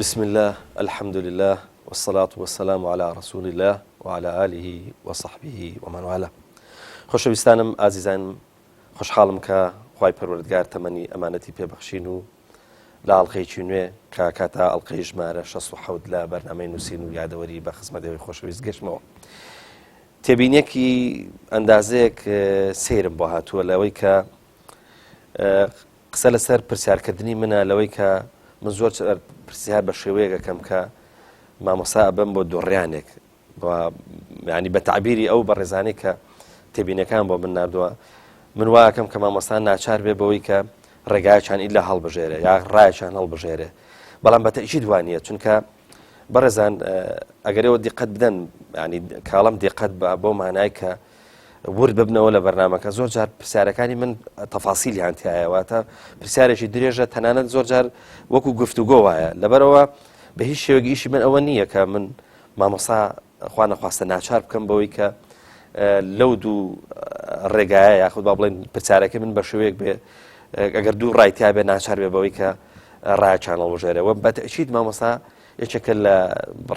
بسم اللە الحمد للە والصلاة والسلام علی رسول اللە وعلی آله وصحبه ومن والاه. خۆشەویستانم ئازیزانم خۆشحاڵم کە خوای پەروەردگار تەمەنی ئەمانەتی پێبەخشین و لە ئەڵلقەیەکی نوێ کە کاتا ئەڵلقەی ژمارە 67 لە بەرنامەی نووسین و یادەوەری بە خزمەتەوەی خۆشەویست گەشتمەوە. تێبینیەکی ئەندازەیەک سەیرم بۆ هاتووە لەوەی کە قسە لەسەر پرسیارکردنی منە لەوەی کە من زۆر پرسیار بە شێوەیەک ئەکەم کە مامۆستا ئەبەم بۆ دوڕیانێک ینی بە تعبیری ئەو بەڕێزانەی کە تێبینەکان بۆ من نردووە من واکەم کە مامۆستا ناچار بێ بەوەی کە ڕێگایان ئیلا هەڵبژێرێ یا ڕایان هەڵبژێرێ بەڵام بە تەئکید وانە چونکە بەڕێزان ئەگەرەوە دیقەت بدەن ینی کاڵم دیقەت بە بۆ مانای کە ورد ببنەوە لە بەرنمەکە زۆر جار پرسیارەکانی من تەفاسیلیان تایە واتە پرسیارێکی درێژە تەنانەت زۆر جار وەکو گفتوگۆ وایە لەبەرەوە بە هیچ شێوەیەک ئیشی من ئەوە نییە کە من مامۆسا خوانەخواستە ناچار بکەم بەوەی کە لەو دوو ڕێگایە یاخود با بڵێن پرسیارەکە من بە شێوەیەک بێ ئەگەر دوو ڕایتیا بێ ناچار بێ بەوەی کە ڕایەکیان هەڵبژێرەوە بەتەچیت مامۆسا یەکێکە لە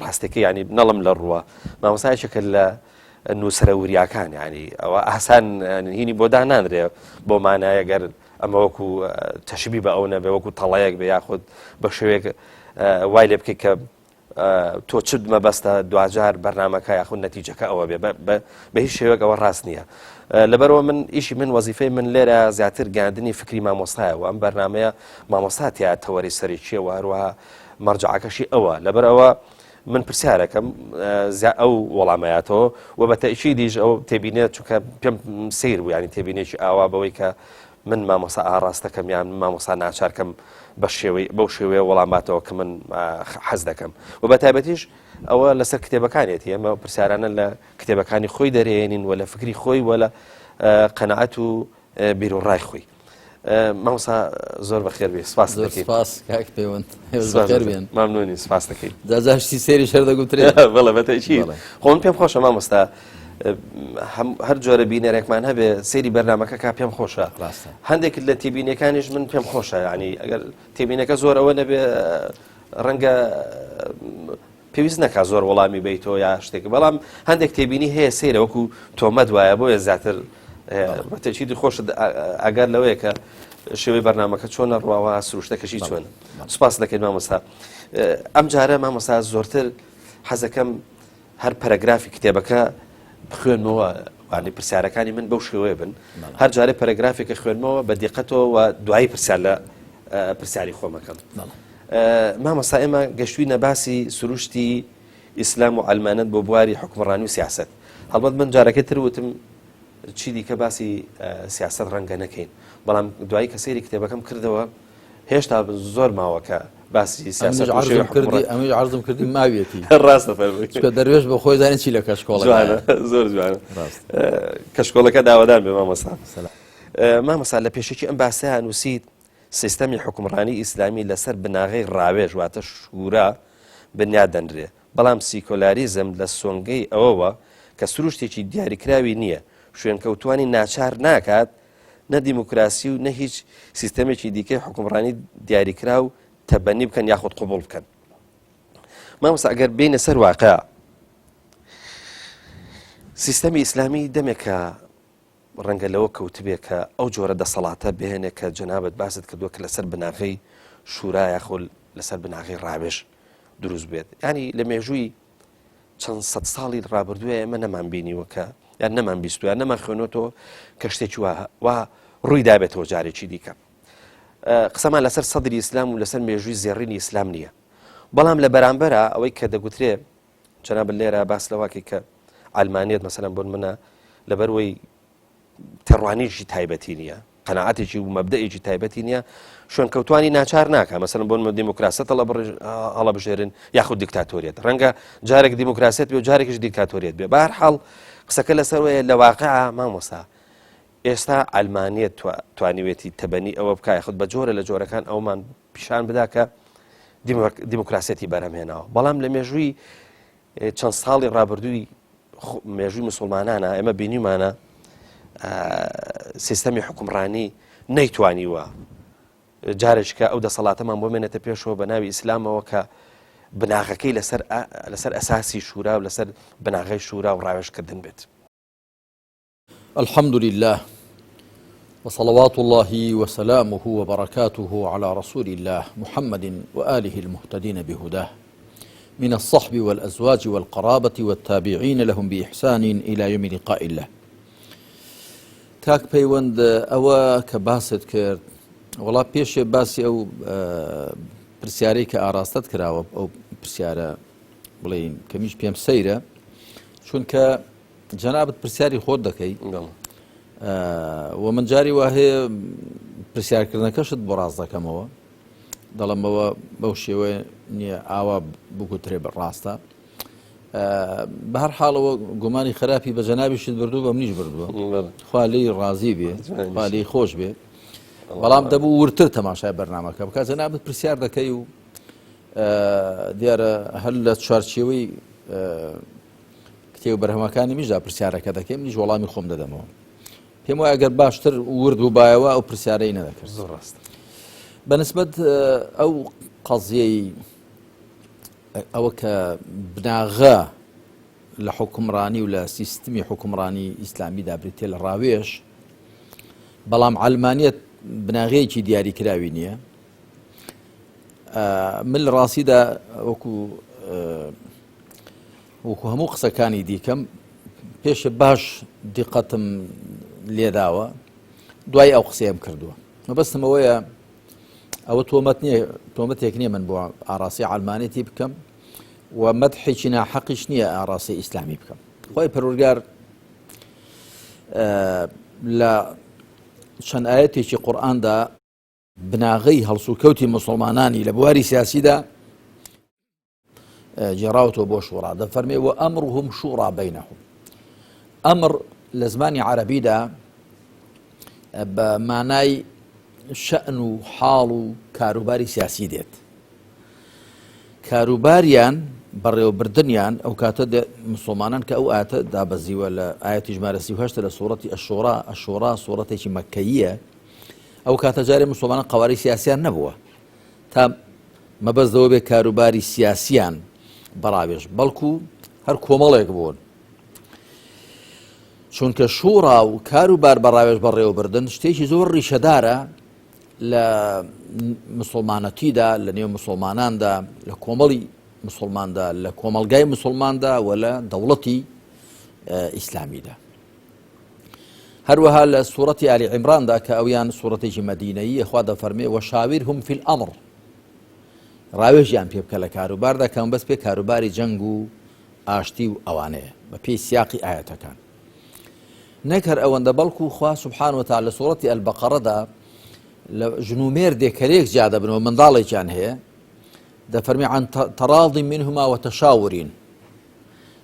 ڕاستەکە ینی نەڵم لە ڕووە مامۆسا یەکێکە لە نووسرە وریاکان ینی ئەوە ئاسان هینی بۆ دانانرێ بۆ مانایە گەر ئەمە وەکو تەشبی بە ئەو نەبێ وەکو تەڵەیەک بێ یاخود بە شێوەیەک وای لێ بکەیت کە تۆ چت مەبەستە دواجار بەرنمەکە یاخود نەتیجەکە ئەوە بێ بە هیچ شێوەک ئەوە ڕاست نییە. لەبەرەوە من ئیشی من وەزیفەی من لێرە زیاتر گەاندنی فکری مامۆستایە و ئەم بەرنمەیە مامۆستا تیا تەوەری سەرەکییە و هەروەها مەرجعەکەشی ئەوە لەبەرئەوە من پرسیارەکەم ئەو وەڵامەیاتەوە و بە تەئکیدیش ئەو تێبینێت چونکە پێم سیر بوو ینی تێبینێکی ئاوا بەوەی کە من مامۆسا ئاڕاستەکەم یان مامۆسا ناچارکەم بە شێوەی بەو شێوەیە وەڵام باتەوە کە من حەز دەکەم و بە تایبەتیش ئەوە لەسەر کتێبەکانێتی ئەمە پرسیارانە لە کتێبەکانی خۆی دەرێنین و لە فکری خۆی وە لە قەنەعەت و بیروڕای خۆی. مامۆستا زۆر بەخێر بێ سپاس دەکەین. سپاس کاک پەیوەند بەخێر بێن. ممنونی سپاس دەکەین. جا جا شتی سەیریش هەر دەگوترێ. بەڵێ بەتەئکید. خۆ من پێم خۆشە مامۆستا هەر جۆرە بینەرێکمان هەبێ سەیری بەرنامەکە کا پێم خۆشە. ڕاستە. هەندێک لە تێبینیەکانیش من پێم خۆشە یعنی ئەگەر تێبینەکە زۆر ئەوە نەبێ ڕەنگە پێویست نەکا زۆر وەڵامی بەیتەوە یا شتێک بەڵام هەندێک تێبینی هەیە سەیرە وەکو تۆمەت وایە بۆیە زیاتر بەتەچیدی خۆشت ئەگەر لەوەیە کە شێوەی بەرنمەکە چۆنە ڕواوە سروشتەکەشی چۆن سپاس دەکەین مامۆستا ئەم جارە مامۆستا زۆرتر حەزەکەم هەر پەرەگرافی کتێبەکە بخوێنمەوە وانی پرسیارەکانی من بەو شێوەیە بن هەر جارێ پەرەگرافێکە خوێنمەوە بە دیقەتەوە و دوایی پرسیار لە پرسیاری خۆمەکەم. مامۆستا ئێمە گەشتوینە باسی سروشتی ئیسلام و عەلمانەت بۆ بواری حوکمڕانی و سیاسەت. هەڵبەت من جارەکەی تر وتم چی دیکە باسی سیاسەت ڕەنگە نەکەین، بەڵام دوایی کە سەیری کتێبەکەم کردەوە هێشتا زۆر ماوە کە باسی سیاسەت و شێوەی حوکمڕانی. ئەمیش عەرزم کردی ماویەتی. ڕاستە فەرمووی. چونکە دەروێش بۆ خۆی زانی چی لە کەشکۆڵەکە. جوانە زۆر جوانە. ڕاستە. کەشکۆڵەکە داوەدان بێ مامۆستا. مامۆستا لە پێشەکی ئەم باسەیا نووسیت سیستەمی حوکمڕانی ئیسلامی لەسەر بناغەی ڕاوێژ واتە شورا بنیات دەنرێ، بەڵام سیکۆلاریزم لە سۆنگەی ئەوەوە کە سروشتێکی دیاریکراوی نییە، شوێنکەوتووانی ناچار ناکات نە دیموکراسی و نە هیچ سیستەمێکی دیکەی حوکمڕانی دیاریکراو تەبەنی بکەن یاخود قبوڵ بکەن. مامۆستا ئەگەر بێینە سەر واقع، سیستەمی ئیسلامی دەمێکە ڕەنگە لەوە کەوتبێ کە ئەو جۆرە دەسەڵاتە بهێنێ کە جەنابت باست کردووە کە لەسەر بناغەی شورا یاخۆ لەسەر بناغەی ڕاوێژ دروست بێت ینی لە مێژووی چەند سەد ساڵی ڕابردووە ئێمە نەمان بینیوە کە یان نەمان بیستوە نەمان خوێنێتەوە کە شتێکی وا وا ڕووی دابێتەوە جارێکی دیکە قسەمان لەسەر سەدری ئیسلام و لەسەر مێژووی زێڕینی ئیسلام نییە بەڵام لە بەرامبەرە ئەوەی کە دەگوترێ جەنابت لێرە باس لەوەکەی کە عەلمانیەت مەسەلەن بۆ نمونە لەبەروەی تێڕوانینێکی تایبەتی نییە قەناعەتێکی و مەبدەئێکی تایبەتی نییە شوێنکەوتوانی ناچار ناکە مەسەلەن بۆ نمونە دیموکراسیەت هەڵەبژێرن یاخود دیکتاتۆریەت ڕەنگە جارێک دیموکراسیەت بێ و جارێکیش دیکتاتۆریەت بێ بەهەر حاڵ قسەکە لەسەرەوەیە لە واقع مامۆستا ئێستا عەلمانیەت توانیوێتی تەبەنی ئەوە بکە یاخود بە جۆرە لە جۆرەکان ئەومان پیشان بدا کە دیموکراسیەتی بەرهەمهێناوە بەڵام لە مێژووی چەند ساڵی ڕابردووی مێژووی مسلمانانە ئێمە بینیمانە سیستەمی حکومڕانی نەیتوانیوە جارێککە ئەو دەسەڵاتەمان بۆ مێنێتە پێشەوە بە ناوی ئیسلامەوە کە بناغەکەی لەسەر لەسەر ئەساسی شورا و لەسەر بناغەی شورا و ڕاوێژکردن بێت. الحمد لله وصلوات الله وسلامه وبركاته على رسول الله محمد وآله المهتدين بهداه من الصحب والأزواج والقرابة والتابعين لهم بإحسان إلى يوم لقاء الله کاک پەیوەند ئەوە کە باست کرد وەڵا پێشێ باسی ئەو پرسیارەی کە ئاراستەت کراوە ئەو پرسیارە بڵێین کەمیش پێم سەیرە چونکە جەنابت پرسیاری خۆت دەکەی و من جاری وا هەیە پرسیارکردنەکەشت بۆ ڕاست دەکەمەوە دەڵێمەوە بەو شێوە نییە ئاوا بگوترێ بە ڕاستە بە هەر حاڵەوە گومانی خراپی بە جەنابیشت بردوو بە منیش بردووە خوا لێی ڕازی بێ خوا لێی خۆش بێ بەڵام دەبوو ورتر تەماشای بەرنامەکە بکات جەنابت پرسیار دەکەی و دیارە هەر لە چوارچێوەی کتێب بەرهەمەکانی میشدا پرسیارەکە دەکەی منیش وەڵامی خۆم دەدەمەوە پێم وایە ئەگەر باشتر ورد بووبایەوە ئەو پرسیارەی نەدەکرد زۆر ڕاست بەنسبەت ئەو قەزیەی ئەوە کە بناغە لە حوکمڕانی و لە سیستمی حوکمڕانی ئیسلامیدا بریتیە لە ڕاوێژ، بەڵام عەلمانیەت بناغەیەکی دیاریکراوی نییە. من لە ڕاستیدا وەکو وەکو هەموو قسەکانی دیکەم پێشە باش دیقەتم لێداوە دوای ئەو قسەیەم کردووە مەبەستم ئەوەیە ئەوە تۆمەت نییە تۆمەتێک نییە من بۆ ئاڕاسی عەلمانێتی بکەم و مەدحێکی ناحەقیش نییە ئاڕاسی ئیسلامی بکەم خۆی پەروەردگار لە چەند ئاەتێکی قورئاندا بناغەی هەڵسوکەوتی مسلمانانی لە بواری سیاسیدا گێڕاوەتەوە بۆ شوڕا دەفەرمێ وأمرهم شورى بينهم ئەمر لە زمانی عەرەبیدا بە مانای شەن و حاڵ و کاروباری سیاسی دێت کاروباریان بەڕێوەبردنیان ئەو کاتە مسلمانان کە ئەو ئاتە دابەزیوە لە ئاەتی ژمارە 38 لە سوورەتی ئەشۆرا ئەشۆرا سوورەتێکی مەکەیە ئەو کاتە جارێ مسلمانان قواری سیاسیان نەبووە تا مەبەست لەوە بێت کاروباری سیاسیان بەڕاوێژ بەڵکو هەر کۆمەڵێک بوون چونکە شوڕا و کاروبار بەڕاوێژ بەڕێوەبردن شتێکی زۆر ڕیشەدارە لە مسلمانەتیدا لە نێو مسلماناندا لە کۆمەڵی مسلماندا لە کۆمەلگای مسلماندا و لە دەوڵەتی ئیسلامیدا هەروەها لە سوڕەتی ئالی عیمراندا کە ئەویان سوڕەتێکی مەدینەییە خوا دەفەرمێ وشاورهم فی الامر ڕاوێژیان پێ بکە لە کاروباردا کە مەبەست پێ کاروباری جەنگ و ئاشتی و ئەوانەیە بە پێی سیاقی ئاەتەکان نەک هەر ئەوەندە بەڵکو خوا سبحان وتعالی لە سوڕەتی البقرەدا لە ژن و مێردێک کە لێک جیا دەبنەوە منداڵێکیان هەیە دەفەرمی عن تراض منهما وتشاورین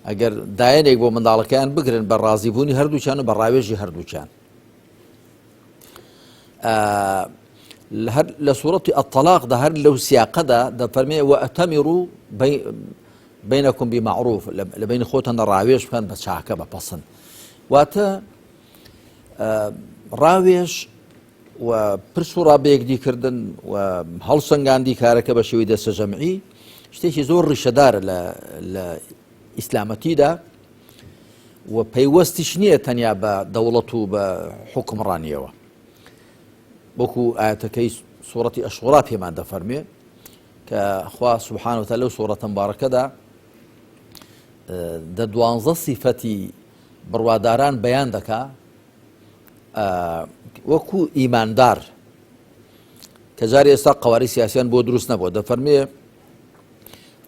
ئەگەر دایەنێک بۆ منداڵەکەیان بگرن بە ڕازیبوونی هەردووکیان و بە ڕاوێژی هەردووکیان لە سوورەتی الطلاقدا هەر لەو سیاقەدا دەفەرمێ وأتمروا بينكم بمعروف لە بین خۆتان ڕاوێژ بکەن بە چاکە بە پەسند واتە ڕاوێژ و پرس و ڕا بەیەکدی کردن و هەڵسەنگاندی کارەکە بە شێوەی دەستەجەمعی شتێکی زۆر ڕیشەدارە لە ئیسلامەتیدا و پەیوەستیش نییە تەنیا بە دەوڵەت و بە حکومڕانیەوە وەکو ئاەتەکەی سوڕەتی ئەشوڕا پێمان دەفەرمێ کە خوا سبحانە وتعالی لەو سوڕەتە مبارەکەدا دە دوانزە سیفەتی بڕواداران بەیان دەکا وەکو ئیماندار کە جاری ئێستا قواری سیاسیان بۆ دروست نەبووە دەفەرمێ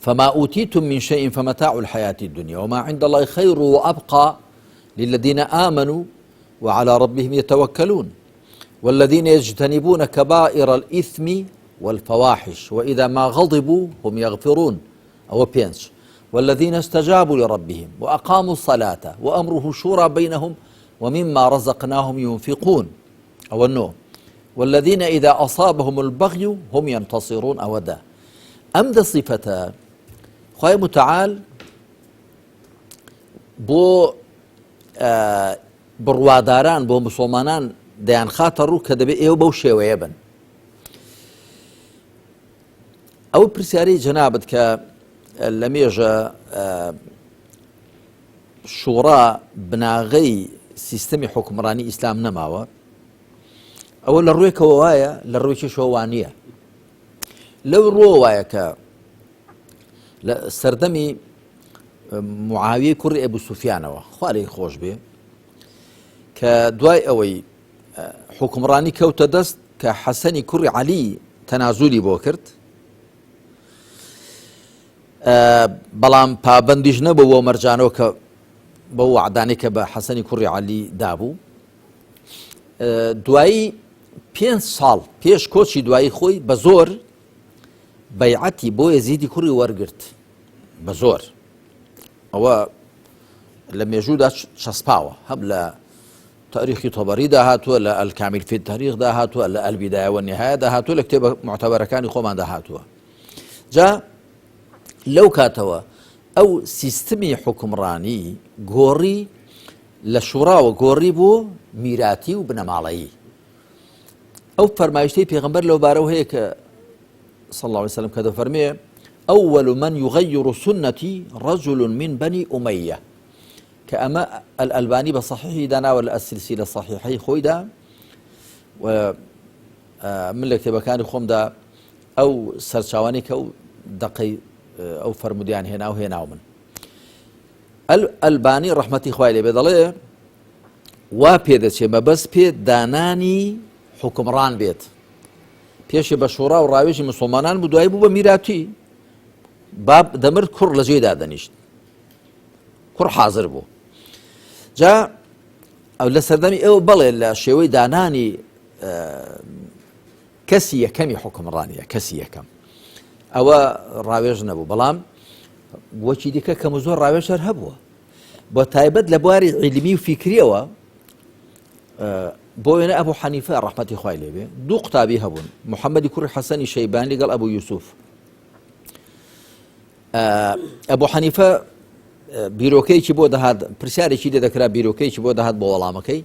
فما أوتيتم من شيء فمتاع الحياة الدنيا وما عند الله خير وأبقى للذين آمنوا وعلى ربهم يتوكلون والذين يجتنبون كبائر الإثم والفواحش وإذا ما غضبوا هم يغفرون ئەوە پێنج، والذین استجابوا لربهم وأقاموا الصلاة وأمره شورى بينهم ومما رزقناهم ينفقون ئەوە نۆ، والذین إذا أصابهم البغي هم ينتصرون ئەوە دە. ئەم دە سیفەتە خوای متعال بۆ بڕواداران بۆ مسلمانان دەیانخاتە ڕوو کە دەبێت ئێوە بەو شێوەیە بن. ئەو پرسیارەی جەنابت کە. لە مێژە شوڕا بناغەی سیستەمی حکومڕانی ئیسلام نەماوە ئەوە لە ڕوێکەوە وایە لە ڕوێکیشەوە وانە لەو ڕۆ وایە کە لە سەردەمی معاویەی کوڕی ئەبوو سوفیانەوە خوارەی خۆش بێ کە دوای ئەوەی حکومڕانی کەوتە دەست کە حەسەنی کوڕی عەلی تەنازولی بۆ کرد بەڵام پابندیش نەبوو بۆ مەرجانەوە کە بەو وعدانەی کە بە حەسەنی کوڕی عەلی دابوو دوایی پێ ساڵ پێش کۆچی دوایی خۆی بە زۆر بەیعەتی بۆ یەزیدی کوڕی وەرگرت بە زۆر ئەوە لە مێژوودا چەسپاوە هەم لە تاریخی تەبەریدا هاتووە لە الکامل فی التاریخدا هاتووە لە البدایە والنهایەدا هاتووە لە کتێبە معتەبەرەکانی خۆماندا هاتووە جا لەو کاتەوە ئەو سیستمی حکومڕانی گۆڕی لە شوڕاوە گۆڕی بۆ میراتی و بنەماڵەیی ئەو فەرمایشتەی پێغمبەر لەو بارەوە هەیە کە صلى الله عليه وسلم کە دەفەرمێ أول من يغير سنتي رجل من بني أمية کە ئەمە الألبانی بە صحیحی داناوە لە السلسلە الصحیحەی خۆیدا و من لە کتێبەکانی خۆمدا ئەو سەرچاوانەی کە ئەو دەقەی ئەو فەرمودیان هێنا و هێناو من ئەلبانی ڕەحمەتی خوای لێبێ دەڵێ وا پێدەچێ مەبەست پێ دانانی حکومڕان بێت پێشێ بە شۆڕا و ڕاوێژی مسلمانان بوو دوای بوو بە میراتی باب دەمرد کوڕ لە جێدا دەنیشت کوڕ حاضر بوو جا ئەو لە سەردەمی ئەو بەڵێ لە شێوەی دانانی کەسی یەکەمی حکومڕانیە کەسی یەکەم ئەوە ڕاوێژ نەبوو بەڵام وەکی دیکە کەم و زۆر ڕاوێژ هەر هەبووە بۆ تایبەت لە بواری عیلمی و فیکریەوە بۆ وێنە ئەبوو حەنیفە ڕەحمەتی خوای لێبێ دوو قوتابی هەبوون محەممەدی کوڕی حەسەنی شەیبان لەگەڵ ئەبوو یوسف ئەبوو حەنیفە بیرۆکەیەکی بۆ دەهات پرسیارێکی لێ دەکرا بیرۆکەیەکی بۆ دەهات بۆ وەڵامەکەی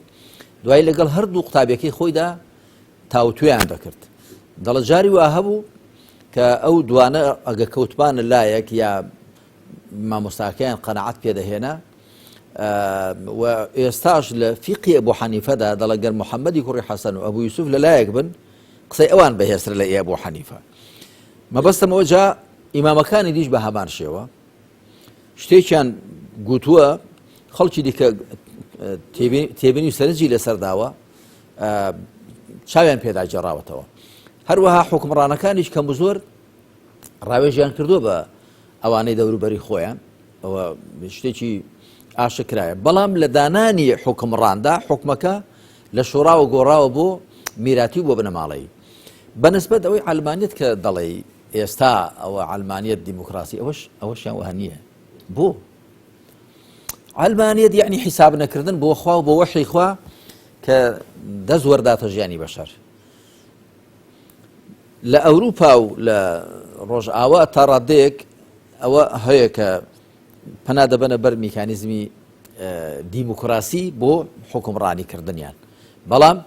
دوای لەگەڵ هەردوو قوتابیەکەی خۆیدا تاوتوێیان دەکرد دەڵە جاری وا هەبوو کە ئەو دوانە ئەگە کەوتبانە لایەک یا مامۆستاکەیان قەنەعەت پێدەهێنا و ئێستاش لە فیقی ئەبوو حەنیفەدا دەڵە گەر محەممەدی کوڕی حەسەن و ئەبوو یوسف لە لایەک بن قسەی ئەوان بەهێزترە لە ئەبوو حەنیفە مەبەستمەوە جا ئیمامەکانی دیش بە هەمان شێوە شتێکیان گوتووە خەڵکی دیکە تێبینی و سەرنجی لەسەر داوە چاویان پێدا گێڕاوەتەوە هەروەها حکومڕانەکانیش کەم و زۆر ڕاوێژیان کردووە بە ئەوانەی دەوروبەری خۆیان ئەوە شتێکی ئاشکرایە بەڵام لە دانانی حکومڕاندا حکومەکە لە شۆڕاوە گۆڕاوە بۆ میراتی و بۆ بنەماڵەیی بەنسبەت ئەوەی عەلمانیت کە دەڵێی ئێستا ئەوە عەلمانیت دیموکراسی ئەوەش ئەوەشیان وەها نییە بۆ عەلمانیت یعنی حیساب نەکردن بۆ خوا و بۆ وەحی خوا کە دەست وەرداتە ژیانی بەشەر لە ئەوروپا و لە ڕۆژئاوا تا ڕادەیەک ئەوە هەیە کە پەنا دەبەنە بەر میکانیزمی دیموکراسی بۆ حکومڕانی کردنیان بەڵام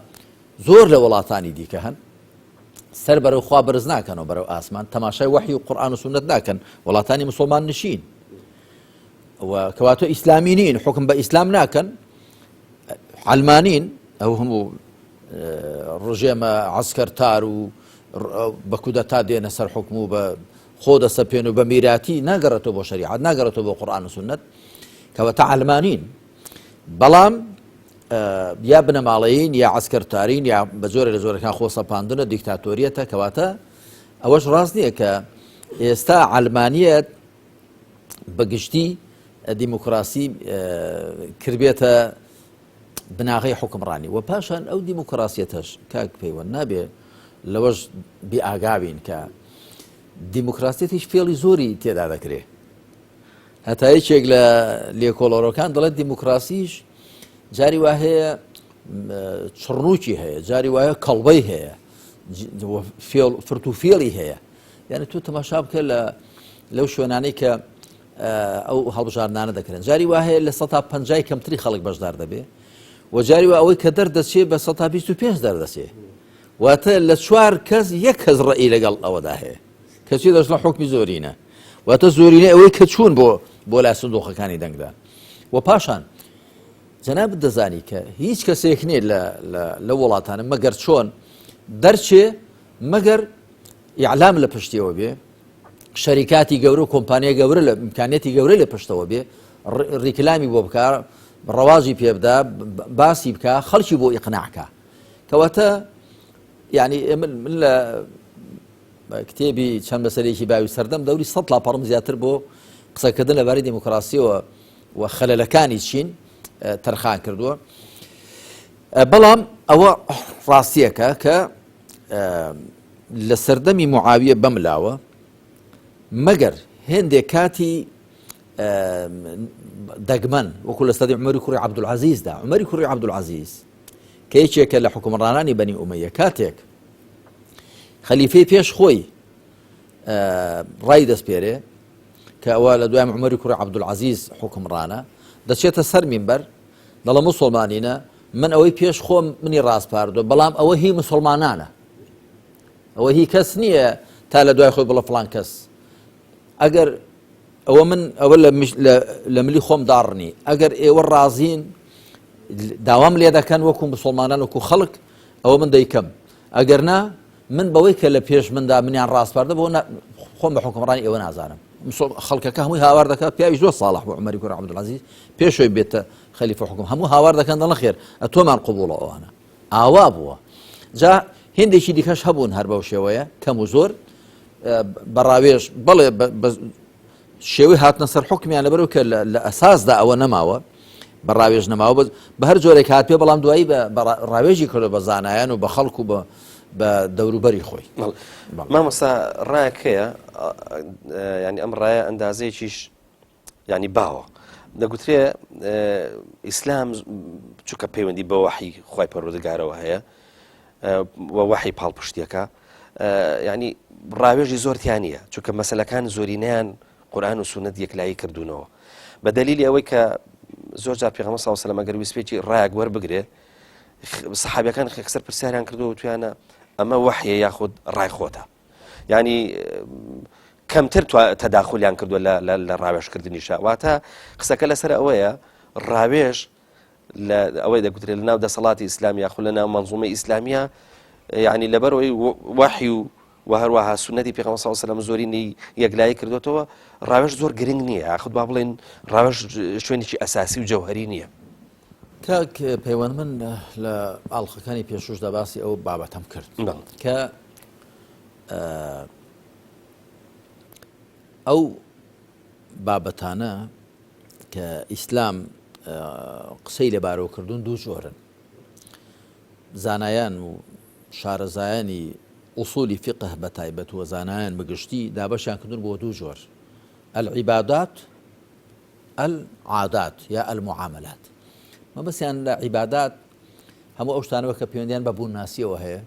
زۆر لە وڵاتانی دیکە هەن سەر بەرەو خوا بەرز ناکەنەوە بەرەو ئاسمان تەماشای وەحی و قورآن و سوننەت ناکەن وڵاتانی مسلمان نشین و کەواتە ئیسلامی نین حکم بە ئیسلام ناکەن علمانین ئەو هەموو ڕژێمە عسکەرتار و بە کودەتا دێنە سەر حکم و بە خۆ دەسەپێن و بە میراتی ناگەڕێتەوە بۆ شەریعەت ناگەڕێتەوە بۆ قورآن و سوننەت کەواتە علمانین بەڵام یا بنەماڵەیین یا عسکەرتارین یا بە جۆرە لە جۆرەکان خۆ سەپاندنە دیکتاتۆریەتە کەواتە ئەوەش ڕاست نییە کە ئێستا علمانیەت بە گشتی دیموکراسی کردبێتە بناغەی حکمڕانی و پاشان ئەو دیموکراسیەتەش کاک پەیوەند نابێ لەوەش بێ ئاگابین کە دیموکراسیەتیش فێڵی زۆری تێدا دەکرێ هەتا یەکێک لە لێکۆڵەرەکان دەڵێت دیموکراسیش جاری وا هەیە چڕنووکی هەیە جاری وایە کەڵبەی هەیە فرت و فێڵی هەیە یعنی تۆ تەماشا بکە لە لەو شوێنانەی کە ئەو هەڵبژاردنانە دەکرێن جاری وا هەیە لە سە پەنجای کەمتری خەڵک بەشدار دەبێ و جاری وا ئەوەی کە دەردەچێ بە 125 دەردەچێ واتە لە چوار کەس یەک کەس ڕئی لەگەڵ ئەوەدا هەیە کەچی دەشڵە حکمی زۆرینە. واتە زۆرینەی ئەوەی کە چوون بۆ بۆ لای سندوقەکانی دەنگدان و پاشان جەنابت دەزانی کە هیچ کەسێک نییە لە لە وڵاتانە مەگەر چۆن دەرچێ مەگەر ئیعلام لە پشتیەوە بێ شەریکاتی گەورە و کۆمپانیای گەورە لە ئیمکانیەتی گەورە لە پشتەوە بێ ڕیکلامی بۆ بکە ڕەوازی پێ بدا باسی بکە خەڵکی بۆ ئیقناعکە کەواتە یعنی من لە کتێبی چەند بەسەرێکی باوی سەردەم دەوری سە لاپەڕم زیاتر بۆ قسەکردن لەبارەی دیموکراسیەوە و خەلەلەکانی چین تەرخان کردووە بەڵام ئەوە ڕاستیەکە کە لە سەردەمی معاویە بەملاوە مەگەر هێندێک کاتی دەگمەن وەکو لە سەدی عمەری کوڕی عەبدولعەزیزدا عمەری کوڕی عەبدولعەزیز کە یەکێکە لە حکومڕانانی بەنی ئومەیە کاتێک خەلیفەی پێش خۆی ڕای دەستپێرێ کە ئەوە لە دوای عمەری کوڕی عەبدولعەزیز حکومڕانە دەچێتە سەر مینبەر دەڵێ موسڵمانینە من ئەوەی پێش خۆم منی ڕاسپاردووە بەڵام ئەوە هی مسلمانانە ئەوە هی کەس نییە تا لە دوای خۆی بڵە فلان کەس ئەگەر ئەوە من ئەوە لە ملی خۆم داڕنی ئەگەر ئێوە ڕازین داوام لێ دەکەن وەکو مسلمانان وەکو خەڵک ئەوە من دەیکەم ئەگەر نا من بەوەی کە لە پێش مندا منیان ڕاسپاردە بۆ خۆم بە حکومڕانی ئێوە نازانم خەڵکەکە هەمووی هاوار دەکات پیاوی زۆر ساڵح بۆ عمەری کوڕ عەبدولعەزیز پێشەوەی بێتە خەلیفە حکوم هەموو هاوار دەکەن دەڵێن خێر ئەتۆمان قبوڵە ئەوانە ئاوا بووە جا هندێکی دیکەش هەبوون هەر بەو شێوەیە کەم و زۆر بەڕاوێژ بەڵێ شێوەی هاتنە سەر حکمیان لەبەرو کە لە ئەساسدا ئەوە نەماوە بە ڕاوێژ نەماوە بەس بە هەر جۆرێک هات پێ بەڵام دوایی بە ڕاوێژی کردو بە زانایان و بە خەڵک و بە دەوروبەری خۆی. مامۆستا ڕایەک هەیە ینی ئەم ڕایە ئەندازەیەکیش ینی باوە دەگوترێ ئیسلام چونکە پەیوەندی بە وەحی خوای پەروەردگارەوە هەیە و وەحی پاڵپشتیەکە ینی ڕاوێژی زۆر تیانە چونکە مەسلەکان زۆرینیان قورآن و سونەت یەکلایی کردوونەوە بە دلیلی ئەوەی کە زۆر جار پێغەمبەر صلی الله علیه و سلم ئەگەر ویستبێتی ڕایەک وەربگرێ سەحابیەکان خێکسەر پرسیاریان کردو وتویانە ئەمە وەحیە یاخود ڕای خۆتە ینی کەمتر تەداخلیان کردووە لە ڕاوێژکردنیشە واتە قسەکە لەسەر ئەوەیە ڕاوێژ لە ئەوەی دەگوترێت لە ناو دەسەڵاتی ئیسلام یاخود لە ناو منزومە ئیسلامیە یعنی لەبەرەوەی وەحی و و هەروەها سونەتی پێغەمبەر صلی الله علیه و سلم زۆرینەی یەکلایی کردوێتەوە ڕاوێژ زۆر گرنگ نییە یاخود با بڵێن ڕاوێژ شوێنێکی ئەساسی و جەوهری نییە. کاک پەیوەند من لە ئاڵقەکانی پێشوشدا باسی ئەو بابەتەم کرد کە ئەو بابەتانە کە ئیسلام قسەی لەبارەوە کردوون دوو جۆرن زانایان و شارەزایانی ئوسولی فیقه بە تایبەت و زانایان بەگشتی دابەشیان کردوون بۆ دوو جۆر العبادات العادات یا المعاملات مەبەستیان لە عیبادات هەموو ئەو شتانەوە کە پەیوەندیان بە بوونناسیەوە هەیە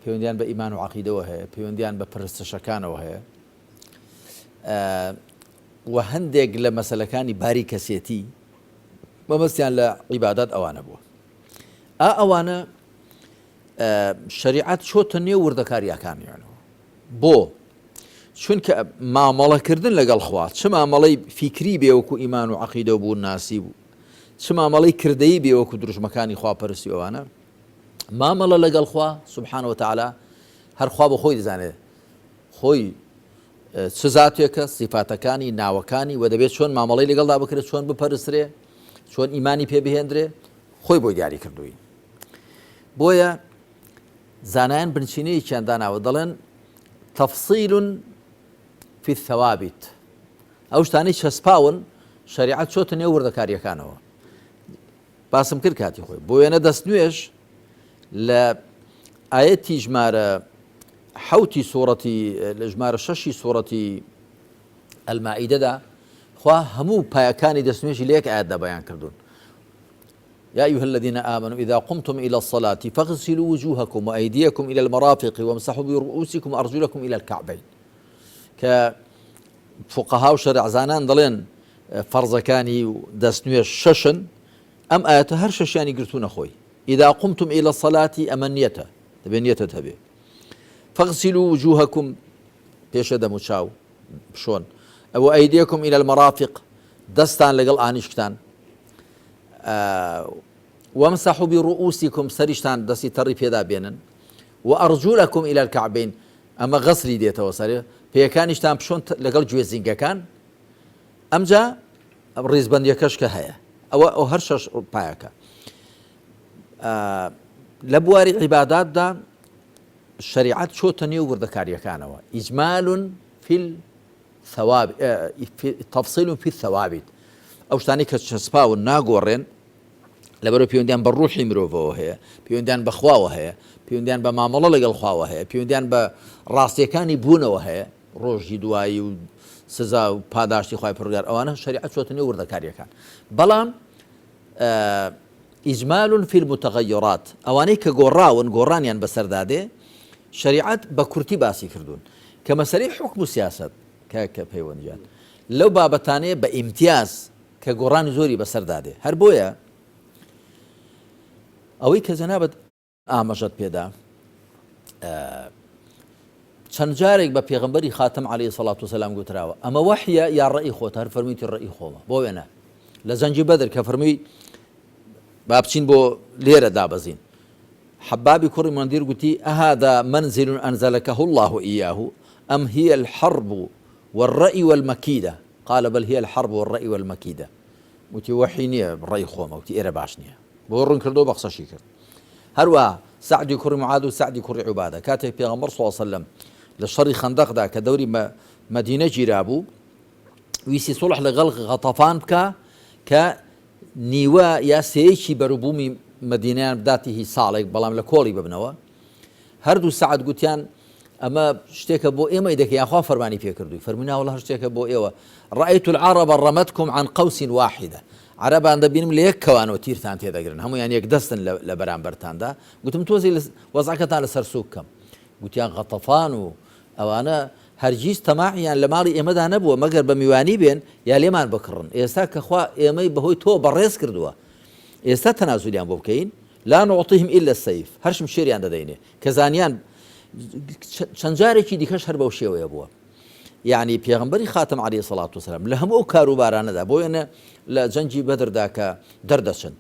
پەیوەندیان بە ئیمان و عقیدەوە هەیە پەیوەندیان بە پرستشەکانەوە هەیە و هەندێک لە مەسلەکانی باری کەسێتی مەبەستیان لە عیبادات ئەوانە بووە ئا ئەوانە شریعەت چۆتە نێو وردەکاریەکانیانەوە بۆ؟ چونکە مامەڵەکردن لەگەڵ خوا چ مامەڵەی فیکری بێ وەکو ئیمان و عەقیدە و بوونناسی بوو چ مامەڵەی کردەیی بێ وەکو دروشمەکانی خواپەرستی ئەوانە مامەڵە لەگەڵ خوا سبحانە وتعالی هەر خوا بە خۆی دەزانێت خۆی چ زاتێکە سیفاتەکانی ناوەکانی و دەبێت چۆن مامەڵەی لەگەڵدا بکرێت چۆن بپەرسترێ چۆن ئیمانی پێ بهێندرێ خۆی بۆی دیاری کردووین بۆیە زانایان بنچینەیەکیان داناوە دەڵێن تفصیل فی الثوابت ئەو شتانەی چەسپاون شەریعەت چۆتە نێو وردەکاریەکانەوە باسم کرد کاتی خۆی بۆ وێنە دەست نوێژ لە ئاەتی ژمارە حوتی سوورەتی لە ژمارە شەشی سوورەتی ئەلمائیدەدا خوا هەموو پایەکانی دەستنوێژی لە یەک ئاەتدا بەیان کردوون يا أيها الذين آمنوا إذا قمتم إلى الصلاة فاغسلوا وجوهكم وأيديكم إلى المرافق وامسحوا برؤوسكم وأرجلكم إلى الكعبين کە فقها و شەرعزانان دەڵێن فەرزەکانی و دەستنوێژ شەشن ئەم ئاەتە هەر شەشیانی گرتوونە خۆی إذا قمتم إلى الصلاة ئەمە نیەتە دەبێ نیەتت هەبێ فاغسلوا وجوهكم پێشە دەموچاو. بشۆن. وأيديكم إلى المرافق دەستان لەگەڵ ئانیشکتان. وامسحوا برؤوسكم سەریشتان دەستی تەڕی پێدا بێنن. وأرجلكم إلى الكعبين ئەمە غەسلی دێتەوە سەرێ پێیەکانیشتان بشۆن لەگەڵ گوێزینگەکان. ئەمجا ڕیزبەندیەکەش کە هەیە ئەوە ئەو هەر شەش پایەکە لە بواری عیباداتدا شەریعەت چۆتە نێو وردەکاریەکانەوە إجمال في الثواب تفصيل في الثوابت ئەو شتانەی کە چەسپاون ناگۆڕێن لەبەرو پەیوەندیان بە ڕوحی مرۆڤەوە هەیە پەیوەندیان بە خواوە هەیە پەیوەندیان بە مامەڵە لەگەڵ خواوە هەیە پەیوەندیان بە ڕاستیەکانی بوونەوە هەیە ڕۆژی دوایی و سزا و پاداشتی خوای پەروەردگار ئەوانە شەریعەت چۆتە نێو وردەکاریەکان بەڵام إجمال في المتغيرات ئەوانەی کە گۆڕاون گۆڕانیان بەسەردا دێ شەریعەت بە کورتی باسی کردوون کە مەسەلەی حوکم و سیاسەت کە کە پەیوەندیان لەو بابەتانەیە بە ئیمتیاز کە گۆڕانی زۆری بەسەردا دێ هەر بۆیە ئەوەی کە جەنابت ئاماژەت پێدا چەند جارێک بە پێغمبەری خاتم عەلەیهی سەڵات وسلام گوتراوە ئەمە وەحیە یا ڕەئی خۆت هەر فەرموویتی ڕەئی خۆمە بۆ وێنە لە جەنگی بەدر کە فەرمووی با بچین بۆ لێرە دابەزین حەبابی کوڕی مندیر گوتی أهذا منزل أنزلكه الله إياه أم هي الحرب والرأي والمكيدة قال بل هي الحرب والرأي والمكيدة وتی وەحی نییە ڕەئی خۆمە وتی ئێرە باش نییە بۆ ڕوون کردەوە بە قسەشی کرد هەروەها سەعدی کوڕی معاد و سەعدی کوڕی عوبادە کاتێک پێغەمبەر صلی الله علیه وسلم لە شەڕی خەندەقدا کە دەوری مەدینە گیرابوو ویستی سوڵح لەگەڵ غەتەفان بکا کە نیوە یا سێیەکی بەروبوومی مەدینەیان بداتی هی ساڵێک بەڵام لە کۆڵی ببنەوە هەردوو سەعد گوتیان ئەمە شتێکە بۆ ئێمەی دەکەی یاخوا فەرمانی پێکردووی فەرمووی نا وەڵا هەر شتێکە بۆ ئێوە رأیت العرب رمتکم عن قوس واحدە عەرەبان دەبینم لە یەک کەوانەوە تیرتان تێدەگرن هەموویان یەک دەستن لە بەرامبەرتاندا گوتم تۆزی وەزعەکەتان لەسەر سووک کەم گوتیان غەتەفان و ئەوانە هەرگیز تەماعیان لە ماڵی ئێمەدا نەبووە مەگەر بە میوانی بێن یا لێمان بکڕن ئێستا کەخوا ئێمەی بەهۆی تۆ بەڕێز کردووە ئێستا تەنازولیان بۆ بکەین لا نعطيهم إلا السيف هەر شمشێریان دەدەینێ کە زانیان چەند جارێکی دیکەش هەر بەو شێوەیە بووە یعنی پێغمبەری خاتم عەلەیهی سەڵات وسلام لە هەموو ئەو کاروبارانەدا بۆ وێنە لە جەنگی بەدردا کە دەردەچن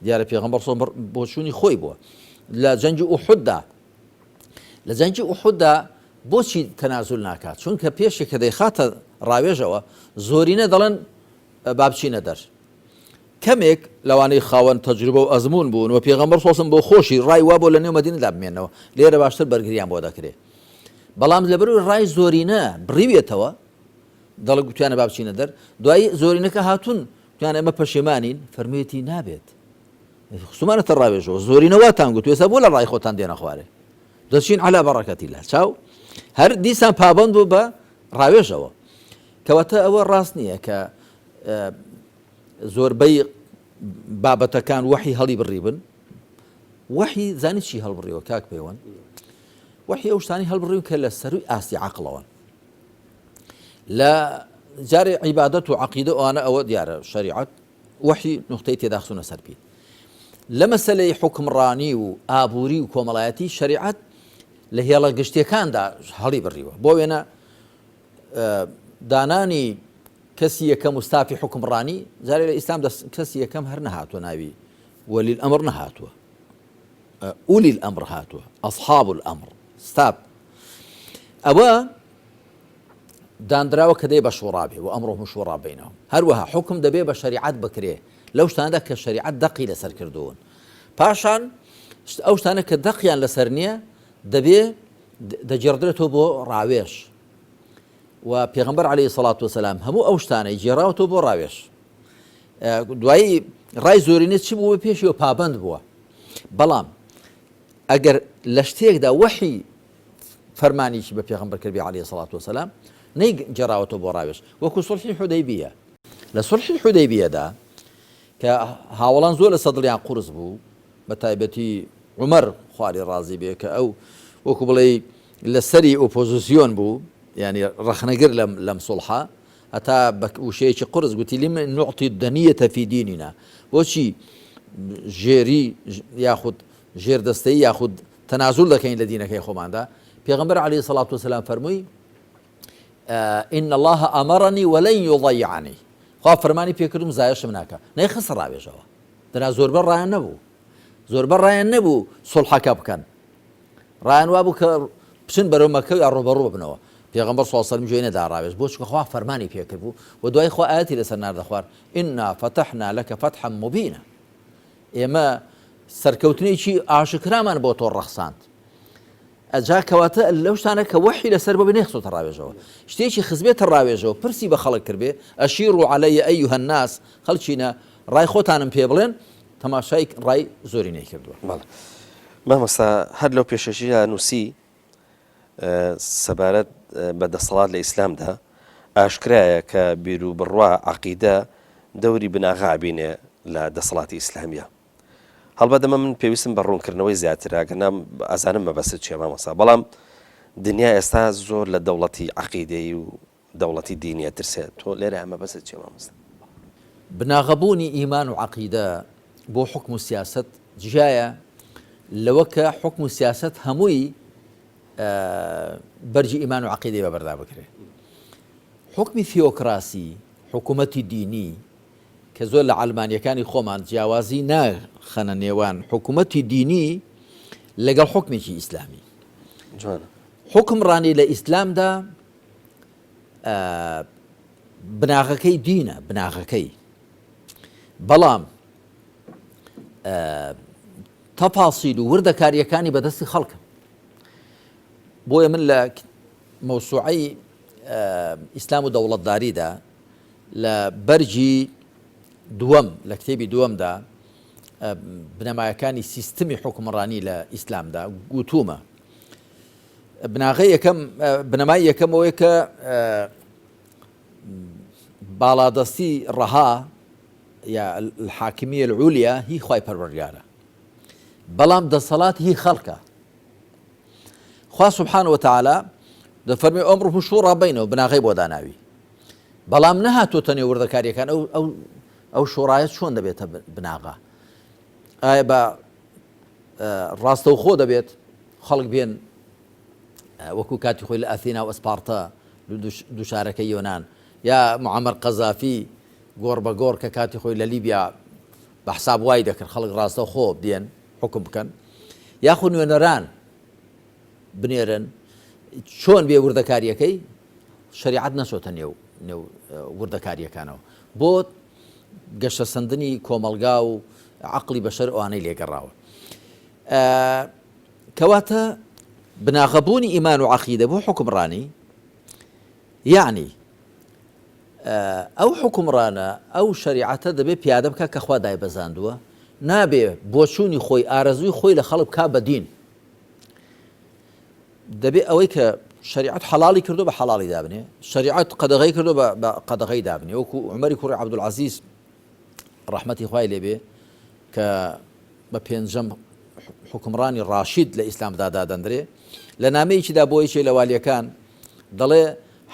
دیارە پێغمبەر صلی بۆچوونی خۆی بووە لە جەنگی ئوحوددا لە جەنگی ئوحوددا بۆچی تەنازول ناکات چونکە پێشێک کە دەیخاتە ڕاوێژەوە زۆرینە دەڵێن با بچینە دەر کەمێک لەوانەی خاوەن تەجروبە و ئەزموون بوون و پێغەمبەر صلی اللە علیە و سلم بۆ خۆشی ڕای وابوو لە نێو مەدینەدا بمێنەوە لێرە باشتر بەرگریان بۆ دەکرێ بەڵام لەبەرئەوەی ڕای زۆرینە بڕیوێتەوە دەڵێ گوتیانە با بچینە دەر دوایی زۆرینەکە هاتوون گوتیان ئێمە پەشیمانین فەرموویەتی نابێت خستومانەتە ڕاوێژەوە زۆرینە واتان گوت ئێستا بۆ لە ڕای خۆتان دێنە خوارێ دەچین علا بەڕەکەتی لە چاو هەر دیسان پابند بوو بە ڕاوێژەوە کەواتە ئەوە ڕاست نییە کە زۆربەی بابەتەکان وەحی هەڵی بڕیبن وەحی زانی چی هەڵبڕیوە کاک پەیوەند وەحی ئەو شتانی هەڵبڕیون کە لە سەروی ئاستی عقلەوەن لە جارێ عیبادەت و عقیدە ئەوانە ئەوە دیارە شریعەت وەحی نقطەی تێداخسونە سەر پیت لە مەسلەی حکمڕانی و ئابووری و کۆمەڵایەتی شریعەت لە هێڵە گشتیەکاندا هەڵی بڕیوە بۆ وێنە دانانی کەسی یەکەم و ستافی حوکمڕانی، جارێ لە ئیسلام دا کەسی یەکەم هەر نەهاتووە ناوی ولی الامر نەهاتووە اولی الامر هاتووە اصحاب الامر ستاف ئەوە دانراوە کە دەی بە شوڕا بێ و ئەمڕۆ شوڕا بینەوە هەروەها حکم دەبێ بە شەریعەت بکرێ لەو شتاندا کە شەریعەت دەقی لەسەر کردوون پاشان ئەو شتانە کە دەقیان لەسەر نییە دەبێ دەگێڕدرێتەوە بۆ ڕاوێژ و پێغەمبەر عەلەیهی سەڵات وسەلام هەموو ئەو شتانەی گێڕاوەتەوە بۆ ڕاوێژ دوایی ڕای زۆرینە چی بوو پێشیەوە پابند بووە بەڵام ئەگەر لە شتێکدا وەحی فەرمانیی بە پێغەمبەر کردبێ عەلەیهی سەڵات وسەلام نەی گێڕاوەتەوە بۆ ڕاوێژ وەکو سوڵحی حودەیبیە لە سوڵحی حودەیبیەدا کە هاوڵان زۆر لە سەدڵیان قورس بوو بە تایبەتی عومەر خوا لێ ڕازی بێ کە ئەو وەکو بڵێی لە سەری ئۆپۆزیسیۆن بوو یانی ڕەخنەگر لەم لەم سوڵحە هەتا بە وشەیەکی قورس گوتی لم نعطي الدنية في ديننا بۆچی ژێری یاخود ژێر دەستەی یاخود تەنازول دەکەین لە دینەکەی خۆماندا پێغەمبەر عەلەیهی سەڵات وسلام فەرمووی. ان اللە امرنی ولن یضیعنی خوا فەرمانی پێکردم زایەشم ناکا نەیخستە ڕاوێژەوە دەنا زۆربە ڕایان نەبوو زۆربە ڕایان نەبوو سوڵحەکە بکەن ڕایان وابوو کە بچن بەرەو مەکە یا ڕوبەڕوو ببنەوە پێغەمبەر صلی الله علیه و سلم گوێی نەدا ڕاوێژ بۆ چونکە خوا فەرمانی پێکرد بوو و دوای خوا ئاەتی لەسەر ناردە خوار إنا فتحنا لك فتحا مبينا ئێمە سەرکەوتنێکی ئاشکرامان بۆ تۆ ڕەخساند ئەجا کەواتە لەو شتانە کە وەحی لەسەر بۆ بێ نەیخستۆتە ڕاوێژەوە شتێکی خزبێتە ڕاوێژەوە پرسی بە خەڵک کردبێ أشيروا علي أيها الناس خەڵکینە ڕای خۆتانم پێ بڵێن تەماشای ڕای زۆرینەی کردووە. بەڵێ مامۆستا هەر لەو پێشەکیدا نووسی سەبارەت بە دەسەڵات لە ئیسلامدا ئاشکرایە کە بیروبڕوا عەقیدە دەوری بناغە ئەبینێ لە دەسەڵاتی ئیسلامیە. هەڵبەت ئەمە من پێویستم بە ڕوونکردنەوەی زیاترە ئەگەرنا ئەزانم مەبەستت چیە مامۆستا بەڵام دنیا ئێستا زۆر لە دەوڵەتی عەقیدەیی و دەوڵەتی دینی ئەترسێ تۆ لێرە مەبەستت چیە مامۆستا؟ بناغەبوونی ئیمان و عەقیدە بۆ حوکم و سیاسەت جیایە لەوە کە حوکم و سیاسەت هەمووی بەرگی ئیمان و عەقیدەی بەبەردا بکرێ. حوکمی ثیۆکراسی، حکوومەتی دینی، کە زۆر لە عەلمانیەکانی خۆمان جیاوازی ناخەنە نێوان حکوومەتی دینی لەگەڵ حوکمێکی ئیسلامی. جوانە. حوکمڕانی لە ئیسلامدا بناغەکەی دینە، بناغەکەی. بەڵام تەفاسیل و وردەکاریەکانی بەدەستی خەڵکن. بۆیە من لە مەوسوعەی ئیسلام و دەوڵەتداریدا لە بەرگی دووەم لە کتێبی دووەمدا بنەمایەکانی سیستمی حوکمڕانی لە ئیسلامدا گوتوومە بناغەی یەکەم بنەمای یەکەم ئەوەیە کە باڵادەستی ڕەها یا الحاکمیە العلیا هی خوای پەروەردگارە بەڵام دەسەڵات هی خەڵکە خوا سبحانە وتعالی دەفەرمێ أمرهم شورى بينهم بناغەی بۆ داناوی بەڵام نەهاتۆتە نێو وردەکاریەکان ئەو ئەو ئەو شۆڕایە چۆن دەبێتە بناغە ئایا بە ڕاستەوخۆ دەبێت خەڵک بێن وەکو کاتی خۆی لە ئەثینا و ئەسپارتە دوو شارەکەی یۆنان یا معەمەر قەزافی گۆڕ بە گۆڕ کە کاتی خۆی لە لیبیا بە حساب وای دەکرد خەڵک ڕاستەوخۆ بێن حوکم بکەن یاخود نوێنەران بنێرن چۆن بێ وردەکاریەکەی شریعەت نەچۆتە نێو نێو وردەکاریەکانەوە بۆ گەشەسەندنی کۆمەڵگا و عقلی بەشەر ئەوانەی لێگەڕاوە کەواتە بناغەبوونی ئیمان و عقیدە بۆ حکمڕانی یعنی ئەو حوکمڕانە ئەو شەریعەتە دەبێ پیادە بکا کە خوا دایبەزاندووە، نابێ بۆچوونی خۆی، ئارەزووی خۆی لە خەڵک بکا بە دین. دەبێ ئەوەی کە شەریعەت حەڵاڵی کردووە بە حەڵاڵی دابنێ، شەریعەت قەدەغەی کردووە بە قەدەغەی دابنێ، وەکوو عومەری کوڕی عەبدولعەزیز ڕەحمەتی خوای لێ بێ کە بە پێنجەم حوکمڕانی ڕاشید لە ئیسلامدا دادەندرێ، لە نامەیەکیدا بۆ یەکێ لە والیەکان دەڵێ،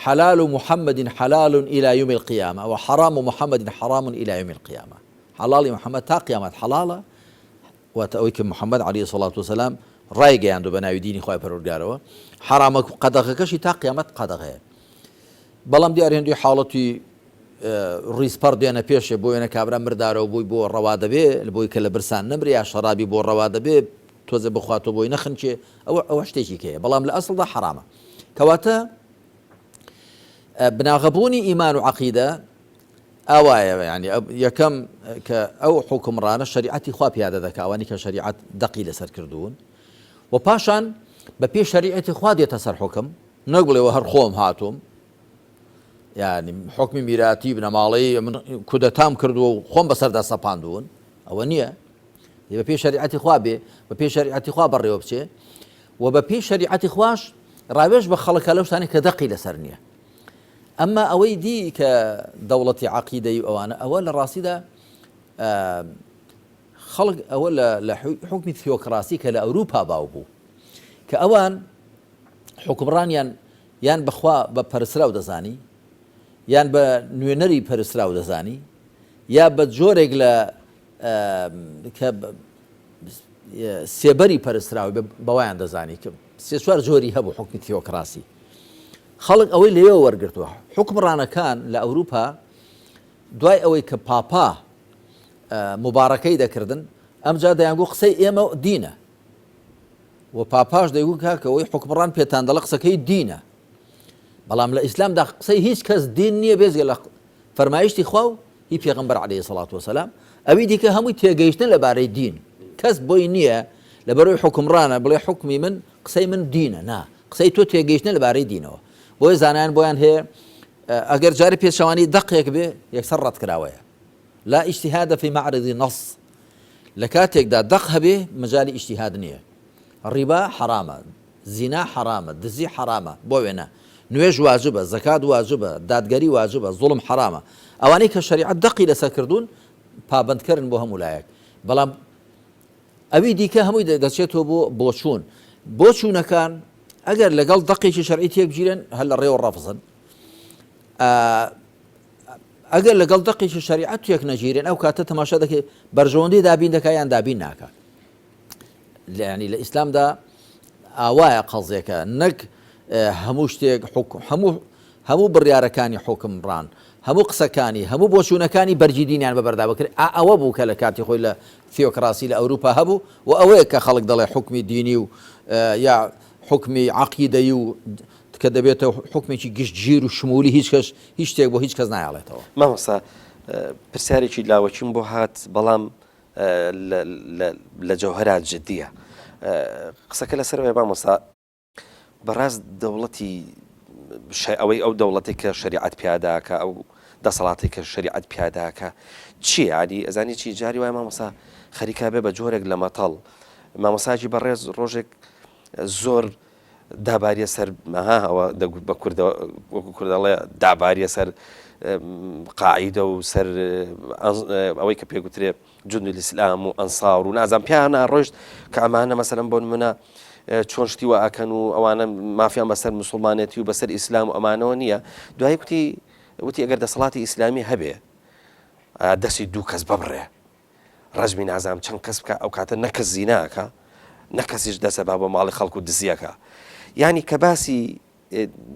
حلال محمد حلال الی یوم القیامە و حرام محمد حرام الی یوم القیامە، حەڵاڵی محمد تا قیامەت حەڵاڵە، واتە ئەوەی کە محمد علیە الصلوة والسلام ڕایگەیاندوە بە ناوی دینی خوای پەروەردگارەوە، حەرامە قەدەغەکەشی تا قیامەت قەدەغەیە. بەڵام دیارە هێندی حاڵەتی ڕیزپەڕ دێنە پێشێ بۆ وێنە کابرا مردارەوە بووی بۆ ڕەوا دەبێ بۆی کە لە برسان نەمرێ یا شەرابی بۆ ڕەوا دەبێ تۆزێ بخواتەوە بۆی نەخنکێ ئەوە ئەوە شتێکی کەیە بەڵام لە ئەسڵدا حەرامە کەواتە بناغەبوونی ئیمان و عەقیدە ئاوایە ینی یەکەم کە ئەو حکومڕانە شریعەتی خوا پیادە دەکا ئەوانی کە شریعەت دەقی لەسەر کردوون و پاشان بە پێی شریعەتی خوا دێتە سەر حکم نەک بڵێ هەر خۆم هاتووم یعنی حکمی میراتی بنەماڵەی من کودەتام کردووە و خۆم بەسەردا سەپاندوون ئەوە نییە بە پێی شەریعەتی خوا بێ بە پێی شەریعەتی خوا بەڕێوە بچێ و بە پێی شەریعەتی خواش ڕاوێژ بە خەڵکە لەو شتانەی کە دەقی لەسەر نییە ئەمما ئەوەی دی کە دەوڵەتی عقیدەی ئەوانە ئەوە لە ڕاستیدا خەڵک ئەوە لە حکمی تیۆکراسی کە لە ئەوروپا باو بوو کە ئەوان حکومڕانیان یان بەخوا بە پەرسراو دەزانی یان بە نوێنەری پەرسراو دەزانی یا بە جۆرێک لە کە سێبەری پەرستراوی بەوایان دەزانی کە سێ چوار جۆری هەبوو حکومی تیۆکراسی. خەڵک ئەوەی لەوێ وەرگرتووە. حوکمڕانەکان لە ئەوروپا دوای ئەوەی کە پاپا موبارەکەی دەکردن، ئەمجا دەیانگوت قسەی ئێمە دینە. و پاپاش دەیگوت کاکە ئەوەی حوکمڕان پێتان دەڵێ قسەکەی دینە. بەڵام لە ئیسلامدا قسەی هیچ کەس دین نییە بێجگە لە فەرمایشتی خوا و هی پێغەمبەر عەلەیهی سەڵات وەسەلام، ئەوی دیکە هەمووی تێگەیشتنە لەبارەی دین. کەس بۆی نییە لەبەرئەوەی حوکمڕانە بڵێ حوکمی من قسەی من دینە، نا، قسەی تۆ تێگەیشتنە لەبارەی دینەوە. بۆیە زانایان بۆیان هەیە ئەگەر جارێ پێچەوانەی دەقێک بێ یەکسەر ڕەتکراوەیە. لا اجتهاد فی معرض نص، لە کاتێکدا دەق هەبێ مەجالی ئیجتیهاد نییە. ڕیبا حەرامە، زینا حەرامە، دزی حەرامە، بۆ وێنە، نوێژ واجبە، زەکات واجبە، دادگەری واجبە، زوڵم حەرامە. ئەوانەی کە شەریعەت دەقی لەسەر کردوون پابەندکەرن بۆ هەموو لایەک. بەڵام ئەوی دیکە هەمووی دەچێتەوە بۆ بۆچوون. بۆچوونەکان ئەگەر لەگەڵ دەقێکی شەرعی تێکبگیرێن هەر لە ڕێوە ڕەفزن. ئەگەر لەگەڵ دەقێکی شەریعەت تێک نەگیرێن ئەو کاتە تەماشا دەکەی بەرژەوەندی دابین دەکا یان دابین ناکات. یانی لە ئیسلامدا ئاوایە قەزیەکە نەک هەموو شتێک هەموو هەموو بڕیارەکانی حوکمڕان هەموو قسەکانی هەموو بۆچوونەکانی بەرگی دینیان بەبەردا بکرێت ئا ئەوە بوو کە لە کاتی خۆی لە تیۆکراسی لە ئەوروپا هەبوو و ئەوەیە کە خەڵک دەڵێ حوکمی دینی و یا حوکمی عەقیدەیی و کە دەبێتە حوکمێکی گشتگیر و شمولی هیچ کەس هیچ شتێک بۆ هیچ کەس نایەڵێتەوە. مامۆستا پرسیارێکی لاوەکیم بۆ هات بەڵام لە جەوهەرا جدیە. قسەکە لەسەر ئەوەیە مامۆستا بەڕاست دەوڵەتی ئەوەی ئەو دەوڵەتی کە شەریعەت پیاداکە ئەو دەسەڵاتی کە شەریعەت پیاداکە چی ینی ئەزانی چی جاری وای مامۆسا خەریکا بێ بە جۆرێک لە مەتەڵ مامۆساکی بەڕێز ڕۆژێک زۆر داباریە سەر ها ئەوە دەگوت بە کوردە وەکو کوردەڵێ داباریە سەر قاعیدە و سەر ئەوەی کە پێگوترێ جند الاسلام و ئەنسار و نازان پیان ڕۆشت کە ئەمانە مەسەلەن بۆ نمونە چۆن شتی وا ئەکەن و ئەوانە مافیان بەسەر مسلمانەتی و بەسەر ئیسلام و ئەمانەوە نییە دوایی کوتی وتی ئەگەر دەسەڵاتی ئیسلامی هەبێ دەستی دوو کەس ببڕێ ڕەجمی نازانم چەند کەس بکە ئەو کاتە نە کەس زینا ئەکا نە کەسیش دەسە با بۆ ماڵی خەڵک و دزیەکە یعنی کە باسی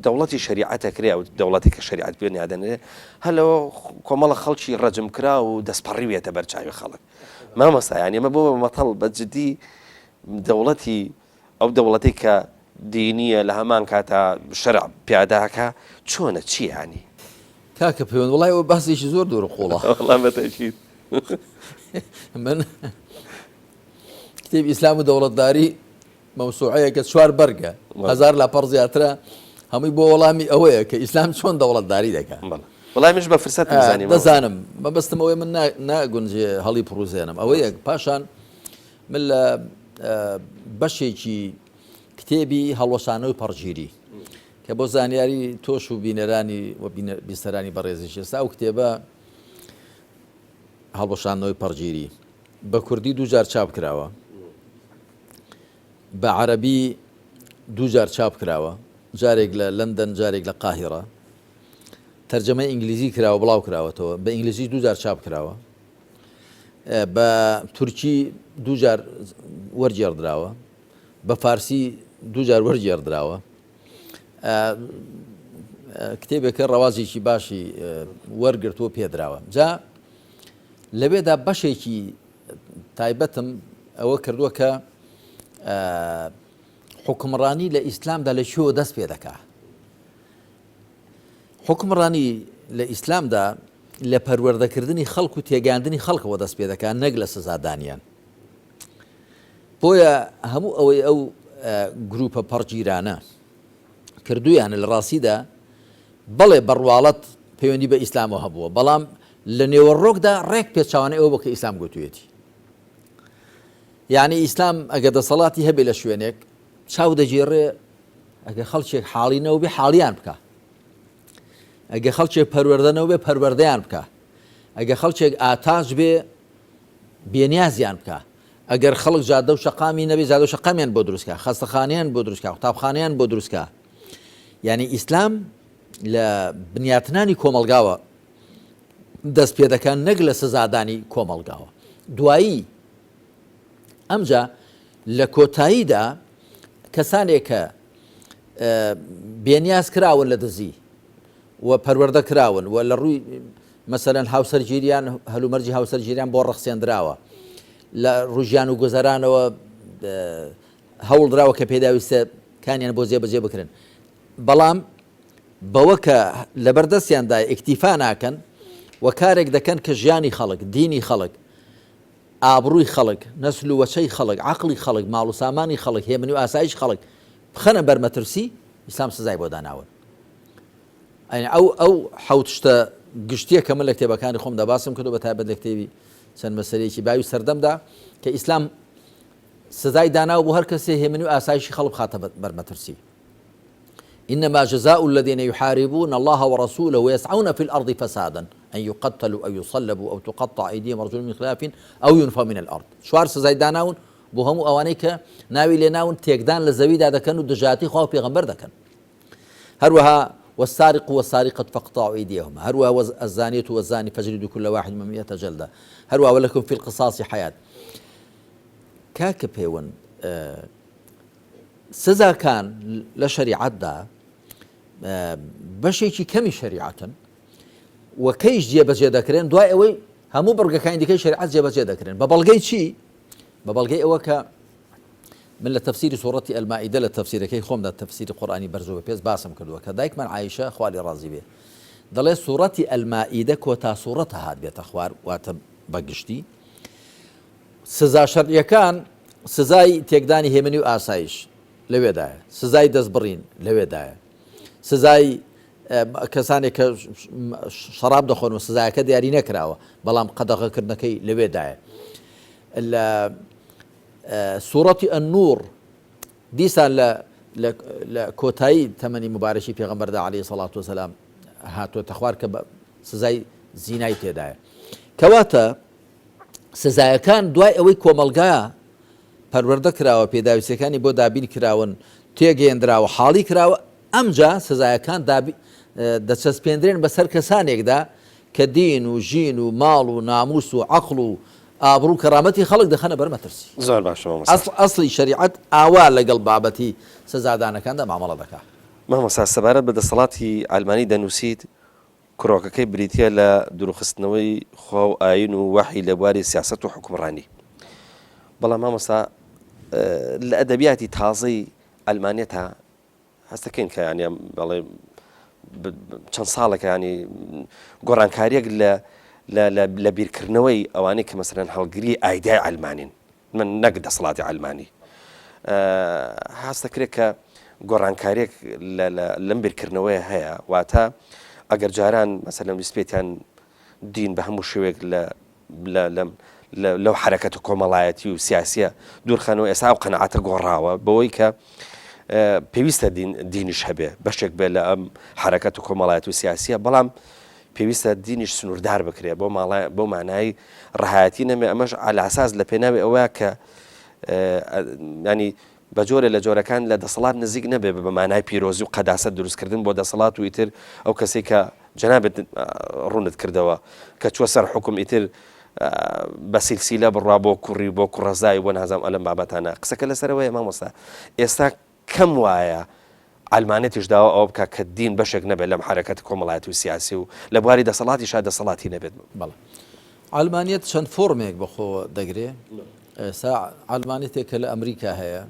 دەوڵەتی شەریعەت ئەکرێ ئەو دەوڵەتی کە شەریعەت پێ نادەنرێ هەر لەوە کۆمەڵە خەڵکی ڕەجم کرا و دەستپەڕیوێتە بەر چاوی خەڵک مامۆستا یانی ئەمە بۆ مەتەڵ بە جدی دەوڵەتی ئەو دەوڵەتی کە دینیە لە هەمان کاتا شەرع پیاداکە چۆنە چی ینی کاکە پەیوەند وڵای ئەوە باسێکی زۆر دوور قوڵە وەڵام بەتەکید من کتێب ئیسلام و دەوڵەتداری مەوسوعەیەکە چوار بەرگە، هەزار لاپەڕ زیاترە، هەمووی بۆ وەڵامی ئەوەیە کە ئیسلام چۆن دەوڵەتداری دەکات. بەڵێ. وەڵای منیش بە فرسەتم زانی مامۆستا. دەزانم، مەبەستم ئەوەیە من ناگونجێ هەڵیپڕوزێنم. ئەوە یەک. پاشان من لە بەشێکی کتێبی هەڵوەشانەوەی پەڕگیری کە بۆ زانیاری تۆش و بینەرانی و بیسەرانی بەڕێزیش ئێستا ئەو کتێبە هەڵوەشاندنەوەی پەڕگیری بە کوردی دووجار چاپ کراوە. بە عەرەبی دووجار چاپ کراوە، جارێک لە لەندەن، جارێک لە قاهیڕە. تەرجەمەی ئینگلیزی کراوە، بڵاو کراوەتەوە. بە ئینگلیزیش دووجار چاپ کراوە. بە تورکی دووجار وەرگێڕدراوە. بە فارسی دووجار وەرگێڕدراوە. کتێبێکە ڕەوازێکی باشی وەرگرتووە پێدراوە. جا لەوێدا بەشێکی تایبەتم ئەوە کردووە کە حوکمڕانی لە ئیسلامدا لە کوێوە دەست پێ دەکا؟ حوکمڕانی لە ئیسلامدا لە پەروەردەکردنی خەڵک و تێگەیاندنی خەڵکەوە دەست پێ دەکا نەک لە سزادانیان. بۆیە هەموو ئەوەی ئەو گروپە پەڕگیرانە کردویانە لە ڕاستیدا بەڵێ بە ڕواڵەت پەیوەندی بە ئیسلامەوە هەبووە، بەڵام لە نێوەڕۆکدا ڕێک پێچەوانەی ئەوە بووە کە ئیسلام گوتوویەتی. یانی ئیسلام ئەگەر دەسەڵاتی هەبێ لە شوێنێک چاو دەگێڕێ ئەگەر خەڵکێک حاڵی نەوبێ حاڵیان بکە، ئەگەر خەڵکێک پەروەردە نەوبێ پەروەردەیان بکە، ئەگەر خەڵکێک ئاتاج بێ بێنیازیان بکە، ئەگەر خەڵک جادە و شەقامی نەبێ جادە و شەقامیان بۆ دروست کا، خەستەخانەیان بۆ دروست کا، قوتابخانەیان بۆ دروست کا. یعنی ئیسلام لە بنیاتنانی کۆمەڵگاوە دەست پێ دەکات نەک لە سزادانی کۆمەڵگاوە. دوایی ئەمجا لە کۆتاییدا کەسانێک کە. بێنیاز کراون لە دزی و پەروەردە کراون و لە ڕووی مەسەلەن هاوسەرگیریان هەلومەرجی هاوسەرگیریان بۆ ڕەخسێندراوە لە ڕوژیان و گوزەرانەوە هەوڵدراوە کە پێداویستەکانیان بۆ جێبەجێ بکرن بەڵام بەوە کە لەبەردەستیاندا ئیکتیفا ناکەن و کارێک دەکەن کە ژیانی خەڵک دینی خەڵک ئابڕووی خەڵک نەسل و وەچەی خەڵک عەقڵی خەڵک ماڵ و سامانی خەڵک هێمنی و ئاسایش خەڵک بخەنە بەر مەترسی ئیسلام سزای بۆ داناون ئەی ئەو ئەو حەوت شتە گشتیە کە من لە کتێبەکانی خۆمدا باسم کردو بە تایبەت لە کتێبی چەند مەسەلەیەکی باوی سەردەمدا کە ئیسلام سزای داناو بۆ هەر کەسێ هێمنی و ئاسایشی خەڵک بخاتە بەر مەترسی إنما جزاء الذين يحاربون الله ورسوله ويسعون في الأرض فسادا أن يقتلوا أو يصلبوا أو تقطع أيديهم وأرجلهم من خلاف أو ينفوا من الأرض چوار سزای داناون بۆ هەموو ئەوانەی کە ناوی لێناون تێکدان لە زەویدا دەکەن و دژایەتی خوا و پێغەمبەر دەکەن. هەروەها والسارق والسارقة فاقطعوا أيديهما هەروەها الزانية والزاني فاجلدوا كل واحد منهما مئة جلدة هەروەها ولكم في القصاص حياة کاکە پەیوەند سزاکان لە شەریعەتدا بەشێکی کەمی شەریعەتن و کەیش جێبەجێ دەکرێن دوای ئەوەی هەموو بڕگەکانی دیکەی شەریعەت جێبەجێ دەکرێن بە بەڵگەی چی بە بەڵگەی ئەوە کە من لە تەفسیری سوڕەتی المائدە لە تەفسیرەکەی خۆمدا تەفسیری قورئانی بەرز و بەپێز باسم کردووە کە دایکمان عائیشە خوا لێ ڕازی بێ دەڵێ سوڕەتی المائدە کۆتا سوڕەتە هات بێتە خوار واتە بە گشتی سزا شەرعیەکان سزای تێکدانی هێمنی و ئاسایش لەوێدایە سزای دەستبڕین لەوێدایە سزای کەسانێک کە شەراب دەخۆن و سزایەکە دیاری نەکراوە بەڵام قەدەغەکردنەکەی لەوێدایە لە سوڕەتی النور دیسان لە لە کۆتایی تەمەنی مبارەکی پێغەمبەردا عەلەیهی سەڵات وسلام هاتووەتە خوار کە بە سزای زینای تێدایە کەواتە سزایەکان دوای ئەوەی کۆمەڵگا پەروەردە کراوە پێداویستەکانی بۆ دابین کراون تێگەیەندراوە حاڵی کراوە ئەمجا سزایەکان دەچەسپێندرێن بەسەر کەسانێکدا کە دین و ژین و ماڵ و ناموس و عەقڵ و ئابڕوو و کەرامەتی خەڵک دەخەنە بەر مەترسی. زۆر باشە مامۆستا. ئەسڵ ئەسڵی شەریعەت ئاوا لەگەڵ بابەتی سزادانەکاندا مامەڵە دەکا. مامۆستا سەبارەت بە دەسەڵاتی عەلمانی دەنووسیت، کرۆکەکەی بریتییە لە دوورخستنەوەی خوا و ئایین و وەحی لە بواری سیاسەت و حوکمڕانی. بەڵام مامۆستا لە ئەدەبیاتی تازەی عەلمانیەتا هەستەکەین کە یانی بەڵێ چەند ساڵێکە ینی گۆڕانکاریەک لە لە بیرکردنەوەی ئەوانەی کە مەسەرەن هەڵگری ئایدای ئەلمانین من نەک دەسەڵاتی ئەلمانی هەست دەکرێت کە گۆڕانکاریەک لەم بیرکردنەوەی هەیە واتە ئەگەر جاران مەسەلەن ویستبێتیان دین بە هەموو شێوەیەک لە لەو حەرەکەتە کۆمەڵایەتی و سیاسیە دوورخەنەوە ئێستا ئەو قەنەعاتە گۆڕاوە بەوەی کە پێویستە دینیش هەبێ بەشێک بێ لە ئەم حەرەکەت و کۆمەڵایەت و سیاسیە بەڵام پێویستە دینیش سنووردار بکرێ بۆ ماڵە بۆ مانای ڕەهایەتی نەمێ ئەمەش ئالاساس لە پێناوی ئەوە کە ینی بە جۆرێ لە جۆرەکان لە دەسەڵات نزیک نەبێ بە مانای پیرۆزی و قەداسەت دروستکردن بۆ دەسەڵات و ئیتر ئەو کەسەی کە جەنابت ڕوونت کردەوە کە چووە سەر حوکم ئیتر بە سیلسیلە بڕوا بۆ کوڕی و بۆ کوڕەزای بۆ نازانم ئەلەم بابەتانە قسەکە لەسەرەوەیە مامۆستا ئێستا کەم وایە عەلمانێتیش داوا ئەوە بکا کە دین بەشێک نەبێت لەم حەرەکەت کۆمەڵایەتی و سیاسی و لە بواری دەسەڵاتیشا دەسەڵاتی نەبێت. بەڵێ. عەلمانیەت چەند فۆرمێک بە خۆوە دەگرێ. ئێستا عەلمانیەتێک کە لە ئەمریکا هەیە،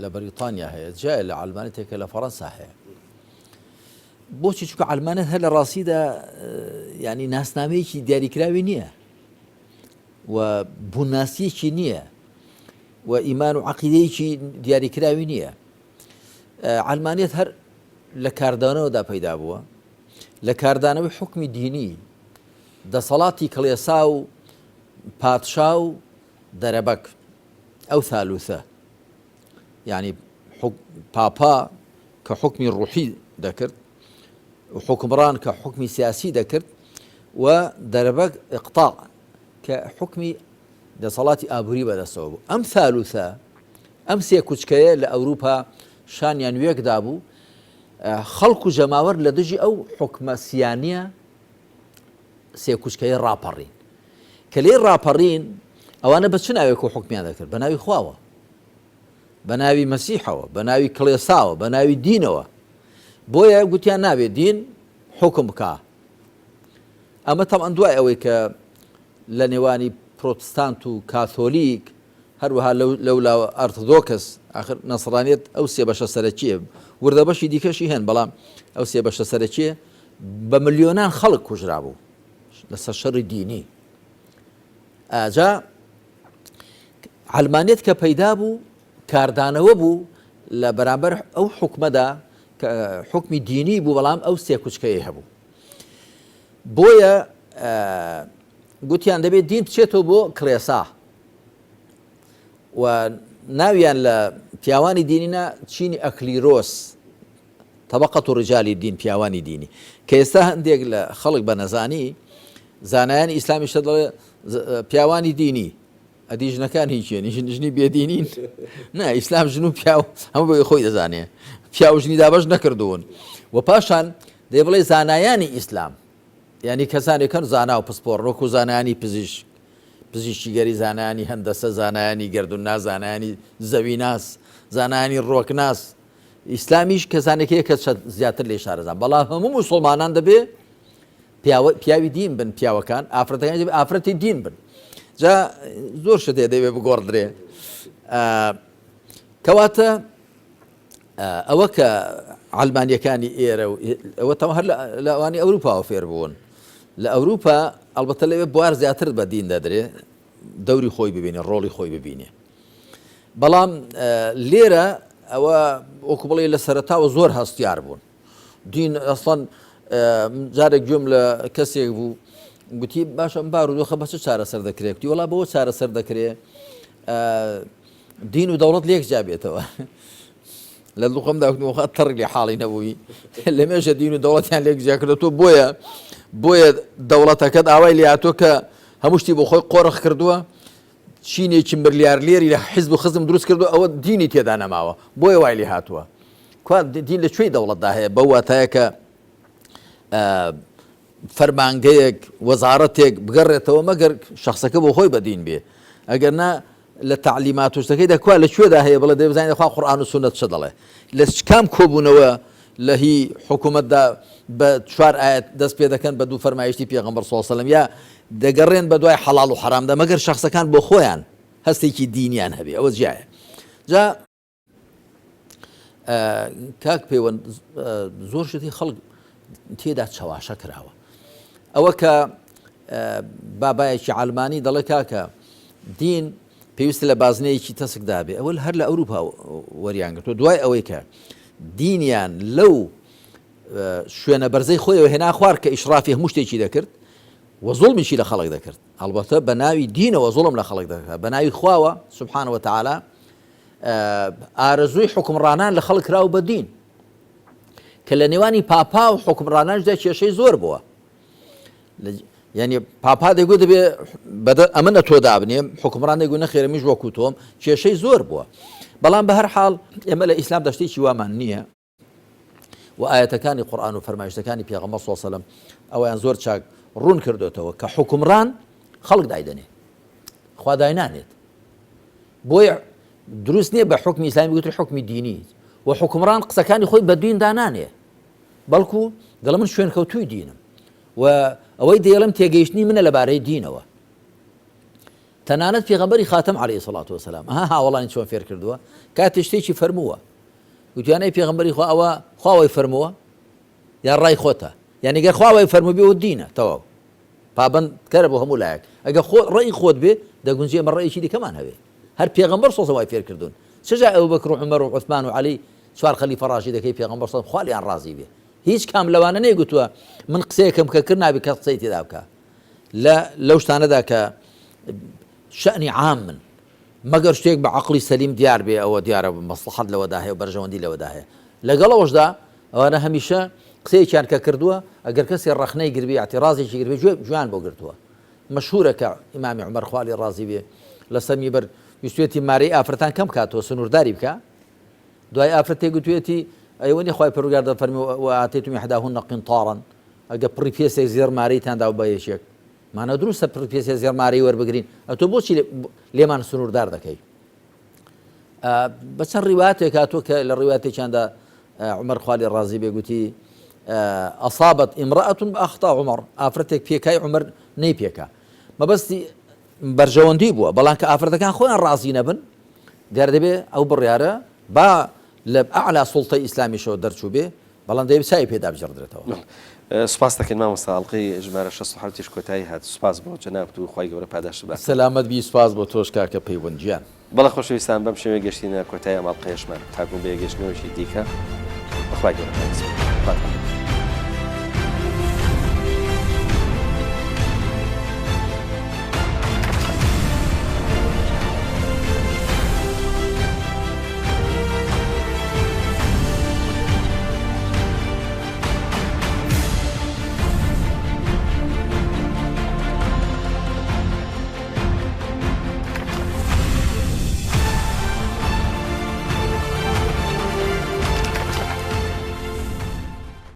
لە بەریتانیا هەیە، جیایە لە عەلمانیەتێک کە لە فەڕەنسا هەیە. بۆچی؟ چونکە عەلمانیەت هەر لە ڕاستیدا یانی ناسنامەیەکی دیاریکراوی نییە و بوونناسییەکی نییە و ئیمان و عەقیدەیەکی دیاریکراوی نییە. عەلمانیەت هەر لە کاردانەوەدا پەیدا بووە، لە کاردانەوەی حوکمی دینی، دەسەڵاتی کڵێسا و پادشا و دەرەبەگ، ئەو ثالوثە، یانی پاپا کە حوکمی ڕوحی دەکرد و حوکمڕان کە حوکمی سیاسی دەکرد و دەرەبەگ ئیقتاع کە حوکمی دەسەڵاتی ئابووری بەدەستەوە بوو. ئەم ثالوثە، ئەم سێکوچکەیە لە ئەوروپا شانیان وێک دابوو، خەڵک و جەماوەر لە دژی ئەو حوکمە سیانییە سێکوچکەیە ڕاپەڕین. کە لێی ڕاپەڕین، ئەوانە بە چ ناوێک و حوکمیان دەکرد؟ بە ناوی خواوە. بە ناوی مەسیحەوە، بە ناوی کڵێساوە، بە ناوی دینەوە. بۆیە گوتیان نابێ دین حوکم بکا. ئەمە تەبعەن دوای ئەوەی کە لە نێوانی پرۆتستانت و کاثۆلیک، هەروەها لەولاوە ئەرتدۆکس، ئاخر نەسڕانیەت ئەو سێ بەشە سەرەکییە، وردە بەشی دیکەشی هەن، بەڵام ئەو سێ بەشە سەرەکییە بە ملیۆنان خەڵک کوژرابوو لەسەر شەڕی دینی. ئاجا عەلمانیەت کە پەیدا بوو کاردانەوە بوو لە بەرامبەر ئەو حکومەدا کە حکمی دینی بوو بەڵام ئەو سێ کوچکەیە هەبوو. بۆیە گوتیان دەبێت دین بچێتەوە بۆ کڵێسا و ناویان لە پیاوانی دینینا چینی ئەکلیرۆس طبقة رجال الدین پیاوانی دینی کە ئێستا هەندێک لە خەڵک بە نەزانی زانایانی ئیسلامیشە دەڵێ پیاوانی دینی ئەدی ژنەکان هیچێن ژنی بێدینین نا ئیسلام ژن و پیاو هەموو بۆی خۆی دەزانێ پیاو ژنی دابەش نەکردوون و پاشان دەی بڵێ زانایانی ئیسلام یعنی کەسانێکن زانا و پسپۆڕ وەکو زانایانی پزیشک پزیشکیگەری زانایانی هەندەسە زانایانی گردون زانایانی زەویناس زانایانی ڕۆکناس ئیسلامیش کەسانێک هەیە کە زیاتر لێ شارەزان بەڵام هەموو موسڵمانان دەبێ پیاوی دین بن پیاوەکان ئافرەتەکان دەبێ ئافرەتی دین بن جا زۆر شت هەیە دەبێ بگۆڕدرێ کەواتە ئەوە کە عەلمانیەکانی ئێرە و ئەوە تەوا هەر لە ئەوانی ئەوروپاوە فێر بوون لە ئەوروپا ئەڵبەتە لەوێ بوار زیاتر بە دین دەدرێ دەوری خۆی ببینێ ڕۆڵی خۆی ببینێ بەڵام لێرە ئەوە وەکو بڵێ لە سەرەتاوە زۆر هەستیار بوون دین ئەسڵەن جارێک گوێم لە کەسێک بوو گوتی باشە ئەم بارودۆخە بە چ چارەسەر دەکرێت گوتی وەڵا بەوە چارەسەر دەکرێ دین و دەوڵەت لێک جابێتەوە لە دوخەمدا وخە تەڕی لێ حاڵی نەبووی لە مێژە دین و دەوڵەتیان لێک جیا کردو تۆ بۆیە بۆیە دەوڵەتەکەت ئاوای لاتۆ کە هەموو شتی بۆ خۆی قۆرخ کردووە چینێکی ملیارلێری لە حیزب و خزم دروست کردو ئەوە دینی تێدا نەماوە بۆیە وای لێ هاتووە کوا دین لە کوێی دەوڵەتدا هەیە بەو واتایە کە فەرمانگەیەک وەزارەتێک بگەڕێتەوە مەگەر شخصەکە بۆ خۆی بەدین بێ ئەگەر نا لە تەعلیمات و شتەکەیدا کوا لە کوێدا هەیە بڵێ دەی بزانین خوا قورئان و سوننەت چ دەڵێ لە کام کۆبوونەوە لە هی حکوومەتدا بە چوار ئاەت دەست پێ دەکەن بە دوو فەرمایشتی پێغەمبەر صلی الله علیه و سلم یا دەگەڕێن بە دوای حەڵاڵ و حەرامدا مەگەر شخصەکان بۆ خۆیان هەستێکی دینیان هەبێ ئەوە جیایە جا کاک پەیوەند زۆر شتی خەڵک تێدا چەواشە کراوە ئەوە کە بابایەکی عالمانی دەڵێ کاکە دین پێویستە لە بازنەیەکی تەسکدا بێ ئەوە هەر لە ئەوروپا وەریان گرتووە دوای ئەوەی کە دینیان لەو شوێنە بەرزەی خۆیەوە هێنا خوار کە ئیشرافی هەموو شتێکی دەکرد و زوڵمیشی لە خەڵک دەکرد هەڵبەتە بە ناوی دینەوە زوڵم لە خەڵک دەکات بە ناوی خواوە سبحانه وتعالى ئارەزووی حوکمڕانان لە خەڵک کراوە بە دین کە لە نێوانی پاپا و حوکمڕانانشدا کێشەی زۆر بووە یعنی پاپا دەگوت دەبێ ئەمە نە تۆ دابنێم حکومڕان دەگو نەخێرە میش وەکو تۆم کێشەی زۆر بووە بەڵام بە هەر حاڵ ئێمە لە ئیسلام دەشتێکی وامان نییە و ئایەتەکانی قورئان و فەرمایشتەکانی پێغەمبەر صلی اللە علیه و سلم ئەوەیان زۆر چاک ڕوون کردۆتەوە کە حوکمڕان خەڵک دایدەنێ خوا داینانێت بۆیە دروست نییە بە حکمی ئیسلامی بگوترێ حکمی دینی و حکومڕان قسەکانی خۆی بە دین دانانێ بەڵکو دەڵێ من شوێنکەوتووی دینم و ئەوەی دەیڵم تێگەیشتنی منە لەبارەی دینەوە تەنانەت پێغەمبەری خاتەم عەلەیهی سەڵات وەسەلام ئەها هاوەڵانی چۆن فێر کردووە کاتێ شتێکی فەرمووە گوتیان ئەی پێغەمبەری خوا ئەوە خوا وای فەرمووە یا ڕای خۆتە یعنی گەر خوا وای فەرموو بێ و دینە تەواو پابند کەرە بۆ هەموو لایەک ئەگە خۆ ڕێی خۆت بێ دەگونجێ ئێمە ڕێیەکی دیکەمان هەبێ هەر پێغەمبەر سۆزە وای فێر کردوون چ جا ئەبوبەکر و عومەر و عوسمان و عەلی چوار خەلیفە ڕاشیدەکەی پێغەمبەر سەڵ خوا لێیان ڕازی بێ هیچ کام لەوانە نەیگوتووە من قسەیەکم کە کرد نابێ کەس قسەی تێدا بکا لە لەو شتانەدا کە شەئنی عامن مەگەر شتێک بە عەقڵی سەلیم دیار بێ ئەوە دیارە مەسڵەحەت لەوەدا هەیە و بەرژەوەندی لەوەدا هەیە. لەگەڵ ئەوەشدا ئەوانە هەمیشە قسەیەکیان کە کردووە ئەگەر کەسێ ڕەخنەی گربێ ئیعتیڕازێکی گربێ گوێ گوێیان بۆ گرتووە. مەشهوورە کە ئیمامی عومەر خوا لێ ڕازی بێ لەسەر میبەر ویستویەتی مارەی ئافرەتان کەم کاتەوە سنوورداری بکا دوای ئافرەتێک گوتویەتی ئەی وەنیە خوای پەروەردگار دەفەرموێ وآتیتم احداهن قنطارا ئەگەر پڕی پێسێک زێڕ مارەیتان داو بە یەکێک مانا دروستە پڕی پێسێ زێڕ مارەی وەربگرین ئەتۆ بۆچی لێمان سنووردار دەکەی؟ بە چەند ڕیواتێک هاتووە کە لە ڕیواتێکیاندا عومەر خوا لێ ڕازی بێ گوتی ئەصابت امرأة بأخطأ عمر ئافرەتێک پێکای عومەر نەی پێکا مەبەستی بەرژەوەندی بووە بەڵام کە ئافرەتەکان خۆیان ڕازی نەبن دیار دەبێ ئەو بڕیارە با لە ئەعلا سوڵتەی ئیسلامیشەوە دەرچوو بێ بەڵام دەبێ چاوی پێدا بگێڕدرێتەوە. سوپاست دەکەین مامۆستا ئەڵقەی ژمارە 67 یش کۆتایی هات سوپاس بۆ جەنابت و خوای گەورە پاداشتت باتەوە. سەلامەت بی سوپاس بۆ تۆش کاکە پەیوەند گیان. بەڵێ خۆشەویستان بەم شێوەیە گەشتینە کۆتایی ئەم ئەڵقەیەشمان تاکو بە یەکگەشتنەوەیەکی دیکە بە خوای گەورەتان دەسپێرم. خواتان لەگەڵ.